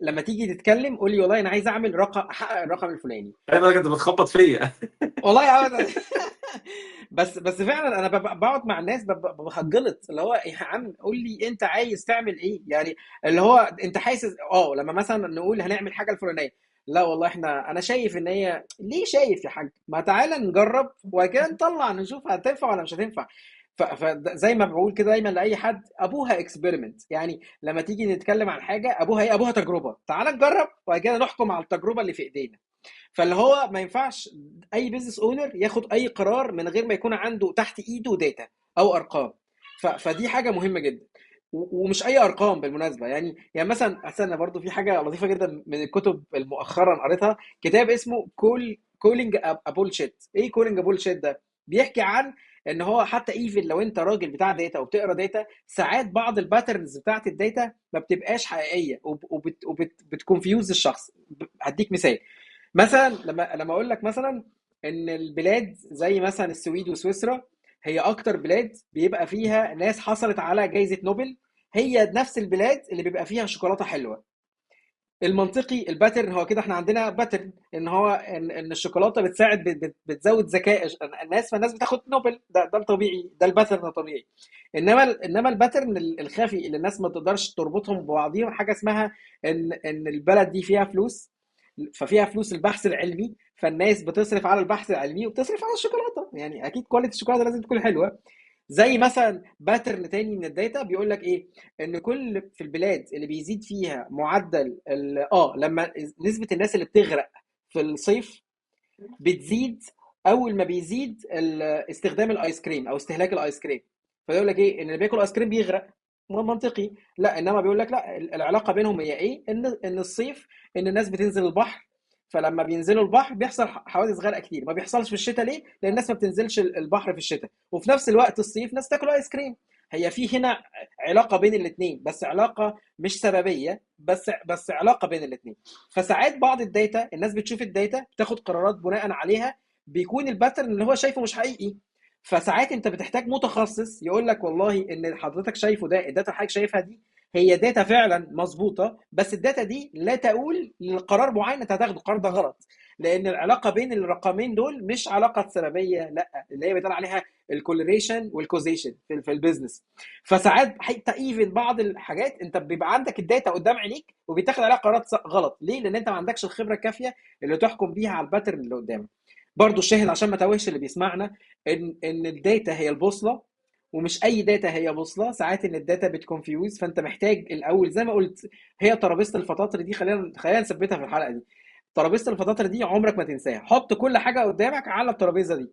لما تيجي تتكلم قول لي والله انا عايز اعمل رقم، احقق الرقم الفلاني. انا كنت بتخبط فيا والله يا عم. بس فعلا انا بقعد مع الناس بخجلط، اللي هو يا عم قول لي انت عايز تعمل ايه، يعني اللي هو انت حاسس. لما مثلا نقول هنعمل حاجة الفلانية، لا والله احنا، انا شايف ان هي، ليه شايف يا حاج؟ ما تعالى نجرب وبعد كده نطلع نشوف هتنفع ولا مش هتنفع. فزي ما بقول كده دايما لاي حد، ابوها experiment. يعني لما تيجي نتكلم عن حاجة ابوها ايه؟ ابوها تجربه. تعالى نجرب وبعد كده نحكم على التجربة اللي في ايدينا. فاللي هو ما ينفعش اي business owner ياخد اي قرار من غير ما يكون عنده تحت ايده data او ارقام. فدي حاجة مهمة جدا. ومش اي ارقام بالمناسبة. يعني مثلا استنى، برضو في حاجة لطيفة جدا من الكتب المؤخرا قريتها، كتاب اسمه Calling a Bullshit. ايه Calling a Bullshit ده؟ بيحكي عن ان هو حتى even لو انت راجل بتاع data وبتقرا data، ساعات بعض ال patterns بتاعت ال data ما بتبقاش حقيقية وبت confuse الشخص. هديك مثال، مثلا لما اقول لك مثلا ان البلاد زي مثلا السويد وسويسرا هي اكتر بلاد بيبقى فيها ناس حصلت على جائزة نوبل، هي نفس البلاد اللي بيبقى فيها شوكولاتة حلوة. المنطقي ال pattern هو كده، احنا عندنا pattern ان هو ان الشوكولاتة بتساعد بتزود ذكاء الناس، فالناس بتاخد نوبل، ده الطبيعي، ده ال pattern الطبيعي. انما ال pattern الخفي اللي الناس ما تقدرش تربطهم ببعضيهم، حاجة اسمها ان البلد دي فيها فلوس، ففيها فلوس البحث العلمي، فالناس بتصرف على البحث العلمي وبتصرف على الشوكولاتة، يعني اكيد quality الشوكولاتة لازم تكون حلوة. زي مثلا pattern تاني من ال data بيقول لك ايه، ان كل في البلاد اللي بيزيد فيها معدل لما نسبه الناس اللي بتغرق في الصيف بتزيد اول ما بيزيد استخدام الايس كريم او استهلاك الايس كريم، فيقول لك ايه، ان اللي بياكل ايس كريم بيغرق، منطقي. لا، انما بيقول لك لا، العلاقة بينهم هي ايه، ان الصيف ان الناس بتنزل البحر، فلما بينزلوا البحر بيحصل حوادث غرق كتير. ما بيحصلش في الشتاء ليه؟ لان الناس ما بتنزلش البحر في الشتاء، وفي نفس الوقت الصيف ناس تاكل ايس كريم. هي في هنا علاقة بين الاثنين، بس علاقة مش سببية، بس علاقة بين الاثنين. فساعات بعض ال data الناس بتشوف ال data بتاخد قرارات بناء عليها، بيكون ال pattern اللي هو شايفه مش حقيقي. فساعات انت بتحتاج متخصص يقول لك والله ان حضرتك شايفه ده، ال data اللي حضرتك شايفها دي هي data فعلا مظبوطة، بس ال data دي لا تقول لقرار معين انت هتاخده، القرار ده غلط، لان العلاقة بين الرقمين دول مش علاقة سببية، لا، اللي هي بيتقال عليها ال correlation وال causation في ال business. فساعات حتى even بعض الحاجات انت بيبقى عندك ال data قدام عينيك وبيتاخد عليها قرارات غلط. ليه؟ لان انت ما عندكش الخبرة الكافيه اللي تحكم بيها على ال pattern اللي قدامك. برضو الشاهد عشان ما توهش اللي بيسمعنا ان ال data هي البوصلة، ومش اي data هي بوصله. ساعات ان ال data بت confuse، فانت محتاج الاول زي ما قلت هي ترابيزة الفطاطر دي، خلينا نثبتها في الحلقة دي. ترابيزة الفطاطر دي عمرك ما تنساها، حط كل حاجة قدامك على الترابيزة دي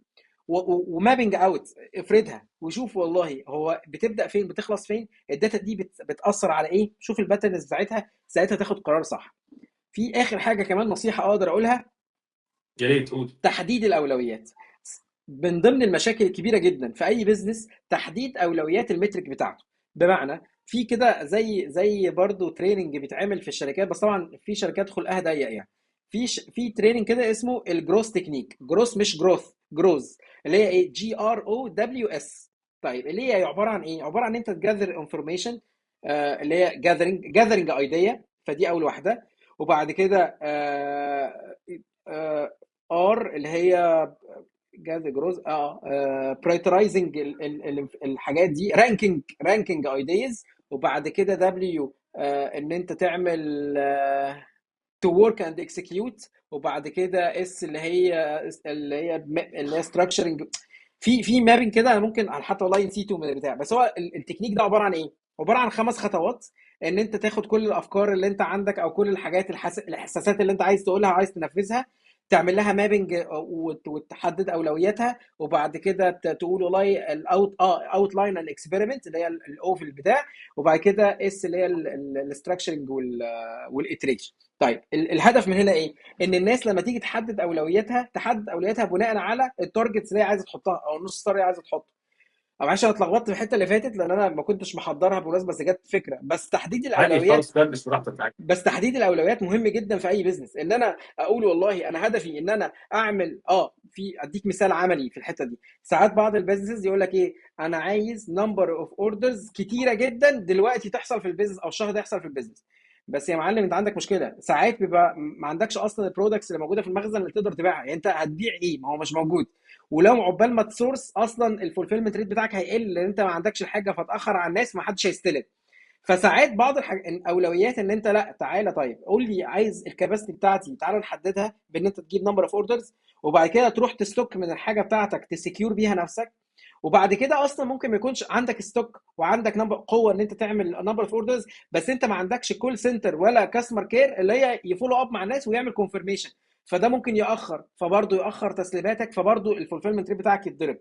و mapping out، افردها وشوف والله هو بتبدا فين بتخلص فين، ال data دي بتاثر على ايه، شوف ال patterns بتاعتها، ساعتها تاخد قرار صح. في اخر حاجة كمان نصيحة اقدر اقولها، يا ريت قول. تحديد الاولويات. من ضمن المشاكل الكبيرة جدا في اي business تحديد اولويات ال metric بتاعته. بمعنى في كده زي برضو training بيتعمل في الشركات، بس طبعا في شركات خلقها ضيق، يعني في training كده اسمه ال grows technique. grows مش growth، grows اللي هي ايه، GROWS. طيب اللي هي عبارة عن ايه؟ عبارة عن انت ت gather information، اللي هي gathering idea، فدي اول واحدة. وبعد كده R اللي هي gather grows، prioritizing الحاجات دي، ranking ideas. وبعد كده W ان انت تعمل to work and execute. وبعد كده S اللي هي structuring. في mapping كده انا ممكن حتى والله نسيته من البتاع، بس هو التكنيك ده عبارة عن ايه؟ عبارة عن 5 خطوات، ان انت تاخد كل الافكار اللي انت عندك او كل الحاجات الاحساسات اللي انت عايز تقولها وعايز تنفذها، تعمل لها mapping وتحدد اولوياتها، وبعد كده تقول والله ال out outline ال experiment اللي هي ال O في البتاع، وبعد كده S اللي هي ال structuring وال iteration. طيب الهدف من هنا ايه؟ ان الناس لما تيجي تحدد اولوياتها تحدد اولوياتها بناء على ال targets اللي هي عايزه تحطها او ال north star اللي هي عايزه تحطه. او معلش انا اتلخبطت في الحتة اللي فاتت لان انا ما كنتش محضرها بالمناسبة، بس جت فكرة. بس تحديد الاولويات، بس تحديد الاولويات مهم جدا في اي business. ان انا اقول والله انا هدفي ان انا اعمل في اديك مثال عملي في الحتة دي. ساعات بعض ال businesses يقول لك ايه، انا عايز number of orders كتيرة جدا دلوقتي تحصل في ال business او الشهر ده يحصل في ال business. بس يا معلم انت عندك مشكلة، ساعات بيبقى ما عندكش اصلا ال products اللي موجودة في المخزن اللي تقدر تبيعها، يعني انت هتبيع ايه؟ ما هو مش موجود. ولو عقبال ما ت source اصلا ال fulfillment rate بتاعك هيقل لان انت ما عندكش الحاجة، فتاخر على الناس ما حدش هيستلم. فساعات بعض الاولويات ان انت لا تعالى طيب قول لي عايز ال capacity بتاعتي، تعالى نحددها بان انت تجيب number of orders، وبعد كده تروح ت stock من الحاجة بتاعتك ت secure بيها نفسك، وبعد كده اصلا ممكن ما يكونش عندك stock وعندك number قوة ان انت تعمل number of orders، بس انت ما عندكش call center ولا customer care اللي هي ي follow up مع الناس ويعمل confirmation، فده ممكن ياخر، فبرضه ياخر تسليماتك، فبرضه ال fulfillment rate بتاعك يتضرب.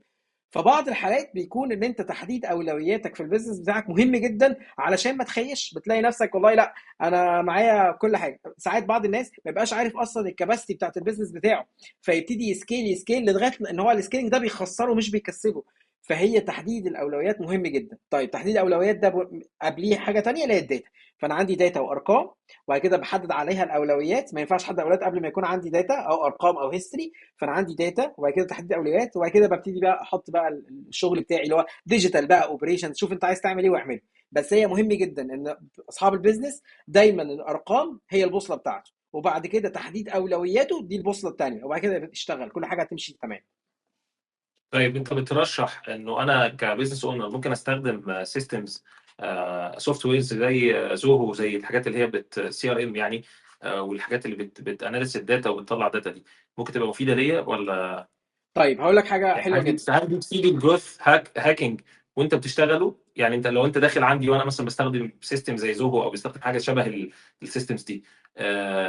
فبعض الحالات بيكون ان انت تحديد اولوياتك في ال business بتاعك مهم جدا علشان ما تخيش، بتلاقي نفسك والله لا انا معايا كل حاجة. ساعات بعض الناس ما يبقاش عارف اصلا ال capacity بتاعت ال business بتاعه، فيبتدي ي scale لغاية ان هو ال scaling ده بيخسره مش بيكسبه. فهي تحديد الاولويات مهم جدا. طيب تحديد الاولويات ده قبليه حاجة تانية اللي هي ال data. فانا عندي data وارقام، وبعد كده بحدد عليها الاولويات. ما ينفعش احدد اولويات قبل ما يكون عندي data او ارقام او history. فانا عندي data وبعد كده تحديد اولويات، وبعد كده ببتدي بقى احط بقى الشغل بتاعي اللي هو digital بقى operation، شوف انت عايز تعمل ايه واعمله. بس هي مهم جدا ان اصحاب ال business دايما الارقام هي البوصلة بتاعته، وبعد كده تحديد اولوياته دي البوصلة الثانية، وبعد كده اشتغل كل حاجة هتمشي تمام. طيب انت بترشح انه انا ك business owner ممكن استخدم systems softwares زي Zoho، زي الحاجات اللي هي بت CRM يعني، والحاجات اللي بت analyze ال data وبتطلع data دي، ممكن تبقى مفيدة ليا ولا؟ طيب هقول لك حاجة حلوة هل جدا. هل دي تفيد ال growth hacking وانت بتشتغله؟ يعني انت لو انت داخل عندي وانا مثلا بستخدم system زي Zoho او بستخدم حاجة شبه ال systems دي،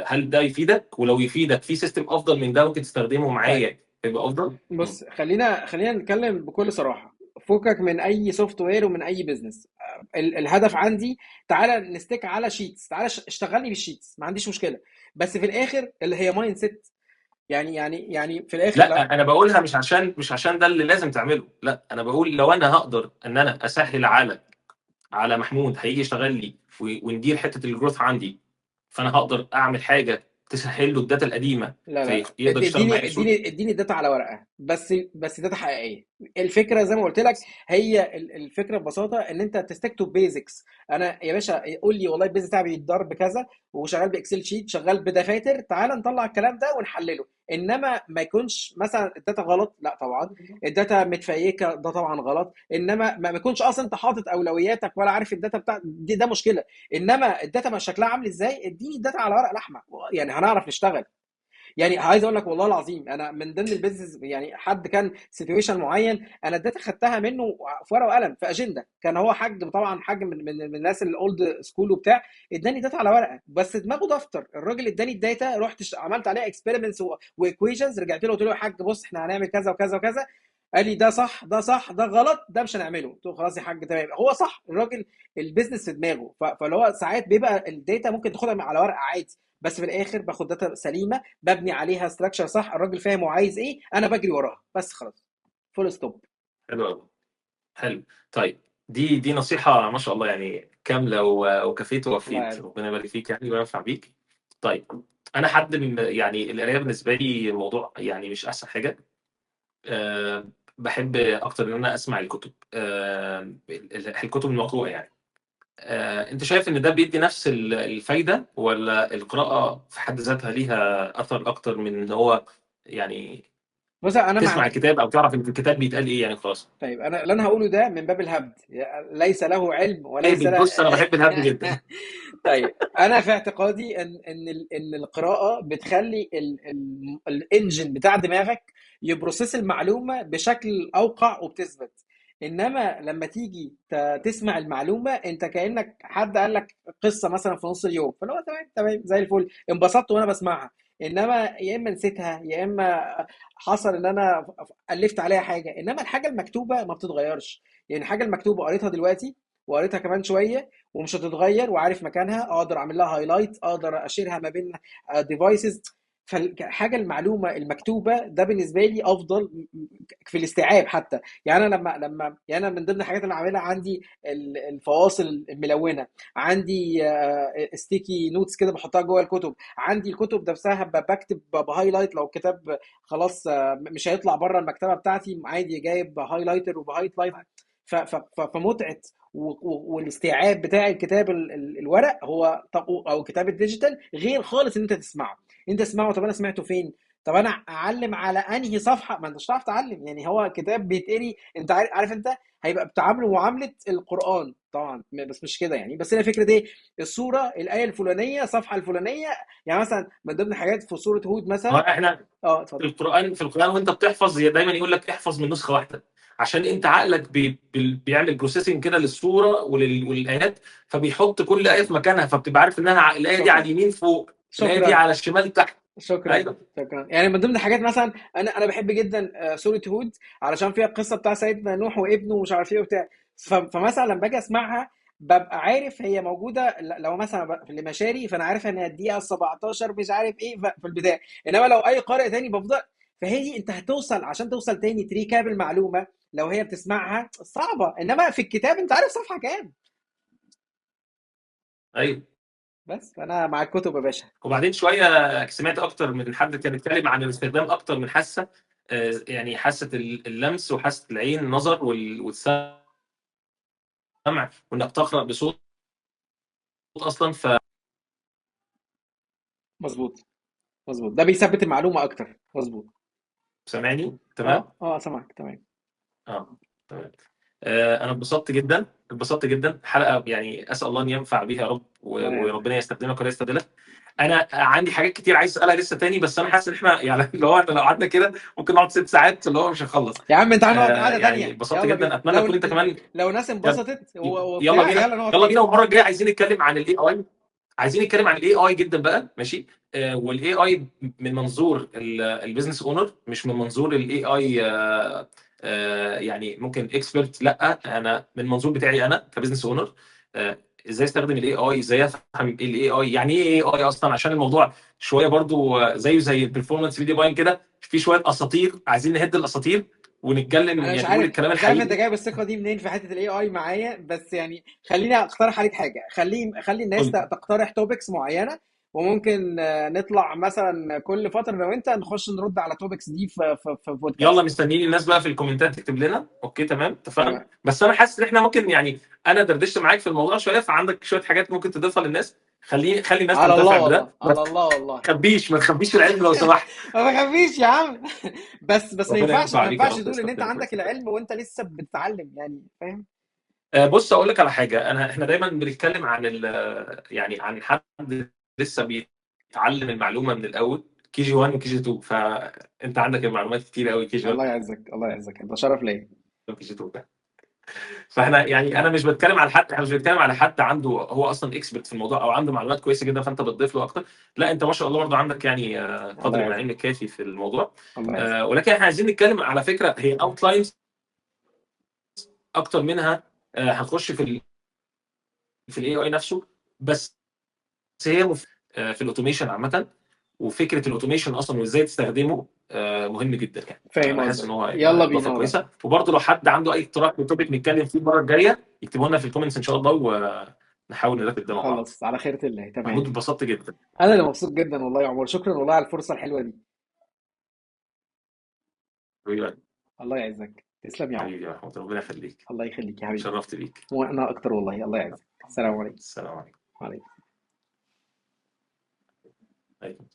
هل ده يفيدك؟ ولو يفيدك في system افضل من ده ممكن تستخدمه معايا يبقى افضل؟ بص، خلينا نتكلم بكل صراحة، فكك من اي software ومن اي business. الهدف عندي تعالى ن stick على sheets، تعالى اشتغلني بال sheets، ما عنديش مشكلة، بس في الاخر اللي هي mindset. يعني في الاخر لا انا بقولها مش عشان ده اللي لازم تعمله، لا انا بقول لو انا هقدر ان انا اسهل على محمود هيجي يشتغل لي وندير حتة ال growth عندي، فانا هقدر اعمل حاجة تسهل له ال data القديمة. لا لا، فيقدر يشتغل معايا بسهولة. اديني ال data على ورقة بس data حقيقية. الفكرة زي ما قلت لك هي الفكرة ببساطة ان انت ت stick to basics. انا يا باشا قول لي والله ال business بتاعي بيتضرب بكذا وشغال ب Excel sheet، شغال بدفاتر، تعال نطلع الكلام ده ونحلله. انما ما يكونش مثلا ال data غلط، لا طبعا ال data متفيكه ده طبعا غلط، انما ما يكونش اصلا انت حاطط اولوياتك ولا عارف ال data بتاع دي، ده مشكلة. انما ال data ما شكلها عامل ازاي، اديني ال data على ورق لحمه، يعني هنعرف نشتغل. يعني عايز اقول لك والله العظيم انا من ضمن ال business، يعني حد كان situation معين انا ال data خدتها منه في ورقة وقلم في اجندة، كان هو حاج طبعا حاج من الناس ال old school وبتاع، اداني data على ورقة بس دماغه دفتر. الراجل اداني ال data، رحت عملت عليها experiments و equations، رجعت له قلت له يا حاج بص احنا هنعمل كذا وكذا وكذا، قال لي ده صح ده صح ده غلط ده مش هنعمله. قلت له خلاص يا حاج تمام، هو صح الراجل ال business في دماغه. فاللي هو ساعات بيبقى ال data ممكن تاخدها على ورقة عادي، بس في الاخر باخد data سليمة ببني عليها structure صح، الراجل فاهم هو عايز ايه، انا بجري وراها بس خلاص، full stop. حلو قوي، حلو. طيب دي نصيحة ما شاء الله يعني كاملة وكفيت ووفيت، ربنا يبارك فيك يعني وينفع بيك. طيب انا حد من يعني القراية بالنسبة لي الموضوع يعني مش احسن حاجة، بحب اكتر ان انا اسمع الكتب، الكتب المقروءه يعني. انت شايف ان ده بيدي نفس الفايدة، ولا القراءة في حد ذاتها ليها اثر اكتر من ان هو يعني بص انا تسمع الكتاب او تعرف ان الكتاب بيتقال ايه يعني خلاص؟ طيب انا اللي انا هقوله ده من باب الهبد، ليس له علم وليس له. بص انا بحب الهبد جدا. طيب انا في اعتقادي ان القراءة بتخلي ال engine بتاع دماغك ي process المعلومة بشكل اوقع وبتثبت. انما لما تيجي تسمع المعلومة انت كانك حد قال لك قصة مثلا في نص اليوم، فاللي هو تمام تمام زي الفل انبسطت وانا بسمعها، انما يا اما نسيتها يا اما حصل ان انا الفت عليها حاجة. انما الحاجة المكتوبة ما بتتغيرش، يعني الحاجة المكتوبة قريتها دلوقتي وقريتها كمان شوية ومش هتتغير، وعارف مكانها، اقدر اعمل لها highlight، اقدر ا share ها ما بين devices. فالحاجه المعلومة المكتوبة ده بالنسبة لي افضل في الاستيعاب حتى. يعني انا لما يعني انا من ضمن الحاجات اللي عاملها عندي الفواصل الملونة، عندي sticky notes كده بحطها جوه الكتب، عندي الكتب نفسها بكتب ب highlight لو كتاب خلاص مش هيطلع بره المكتبة بتاعتي، عادي جايب highlighter وب highlight. فمتعه والاستيعاب بتاع الكتاب الورق هو او كتاب ال digital غير خالص ان انت تسمعه. انت تسمعه طب انا سمعته فين؟ طب انا اعلم على انهي صفحة؟ ما انت مش هتعرف تعلم. يعني هو كتاب بيتقري، انت عارف، عارف انت هيبقى بتعامله معاملة القران طبعا، بس مش كده يعني. بس هي فكرة ايه؟ السوره، الايه الفلانيه، الصفحة الفلانيه. يعني مثلا من ضمن الحاجات في سورة هود هو مثلا. احنا اه في اتفضل. القران، في القران وانت بتحفظ دايما يقول لك احفظ من نسخه واحدة، عشان انت عقلك بيعمل processing كده للصورة وللايات، فبيحط كل ايه في مكانها، فبتبقى عارف انها الايه دي على شكرا. اليمين فوق، الايه دي شكرا. على الشمال تحت. شكرا. ايوه. شكرا. يعني من ضمن الحاجات مثلا، انا بحب جدا سورة هود، علشان فيها القصة بتاع سيدنا نوح وابنه ومش عارف ايه وبتاع. فمثلا لما باجي اسمعها ببقى عارف هي موجودة، لو مثلا في المشاري فانا عارف ان الدقيقة 17 مش عارف ايه في البداية. انما لو اي قارئ تاني بفضل، فهي دي انت هتوصل، عشان توصل تاني ت recap المعلومة لو هي بتسمعها صعبة، انما في الكتاب انت عارف صفحة كام. ايوه. بس فانا مع الكتب يا باشا. وبعدين شوية سمعت اكتر من حد كان بيتكلم عن الاستخدام اكتر من حاسه، يعني حاسه اللمس وحاسه العين، النظر والسمع، وانك تقرا بصوت اصلا. ف مظبوط، مظبوط، ده بيثبت المعلومة اكتر. مظبوط. سامعني؟ تمام؟ سامعك تمام. تمام. انا اتبسطت جدا، اتبسطت جدا حلقة، يعني اسال الله ان ينفع بيها يا رب، الله يعزك. وربنا يستخدمك ولا يستبدلك. انا عندي حاجات كتير عايز اسالها لسه تاني، بس انا حاسس ان احنا اللي هو احنا لو قعدنا كده ممكن نقعد 6 ساعات اللي هو مش هنخلص. يا عم انت هنقعد قعدة تانية. اتبسطت يلا جدا، بينا. اتمنى تكون انت كمان. لو ناس انبسطت وبتاع، يلا بينا. يلا نقعد يلا تاني. بينا. والمرة الجاية عايزين نتكلم عن ال AI، عايزين نتكلم عن ال AI جدا بقى، ماشي؟ وال AI من منظور ال business owner، مش من منظور ال AI، يعني ممكن expert، لا انا من منظور بتاعي انا ك business owner، ازاي استخدم ال AI، ازاي افهم ال AI، يعني ايه AI اصلا، عشان الموضوع شوية برضو زيه زي ال performance media buying كده، في شوية اساطير عايزين نهد الاساطير ونتكلم، انا نقول الكلام مش عارف انت الحقيقي. جايب الثقة دي منين في حتة ال AI معايا، بس خليني اقترح عليك حاجة، خلي الناس قول. تقترح topics معينة، وممكن نطلع مثلا كل فترة لو انت نخش نرد على topics دي في بودكاست. يلا مستنيين الناس بقى في الكومنتات تكتب لنا. okay تمام، اتفقنا. تمام. بس انا حاسس ان احنا ممكن، انا دردشت معاك في الموضوع شوية، فعندك شوية حاجات ممكن تضيفها للناس. خلي الناس على تنتفع الله بده. والله، على الله والله. ما تخبيش العلم لو سمحت. ما بخبيش يا عم. بس ربنا ينفع ما بيك يا ينفعش رب تقول ان انت ويستخدمك عندك ويستخدمك. العلم وانت لسه بتتعلم، فاهم؟ اقول لك على حاجة، احنا دايما بنتكلم عن عن حد لسه بيتعلم المعلومة من الاول، كي جي 1 وكي جي 2، فانت عندك المعلومات كتير قوي. كي جي 1 الله يعزك، الله يعزك، انت شرف ليا. كي جي 2. فاحنا انا مش بتكلم على حد، احنا مش بنتكلم على حد عنده هو اصلا expert في الموضوع او عنده معلومات كويسة جدا فانت بتضيف له اكتر، لا انت ما شاء الله برضه عندك الله قدر من يعزك. العلم الكافي في الموضوع. الله يعزك. ولكن احنا عايزين نتكلم على فكرة هي outlines اكتر منها، هنخش في ال AI نفسه، بس هي في ال automation عامة، وفكره ال automation اصلا وازاي تستخدمه مهم جدا. فاهم انا حاسس قصدك. ان هو هيبقى يلا اضافه بينا والله. كويسة. وبرضه لو حد عنده اي اقتراح ل topic نتكلم فيه المرة الجاية يكتبوا لنا في ال comments ان شاء الله، ونحاول نرتب ده مع بعض. خلاص على خيرة الله. تمام. محمود اتبسطت جدا. انا اللي مبسوط جدا والله يا عمر، شكرا والله على الفرصة الحلوة دي. حبيبي. الله يعزك، تسلم يا عمر. حبيبي يا محمود، ربنا يخليك. الله يخليك يا حبيبي. شرفت بيك. وانا اكتر والله. الله يعزك. السلام عليكم. السلام عليكم. وعليكم. عليكم.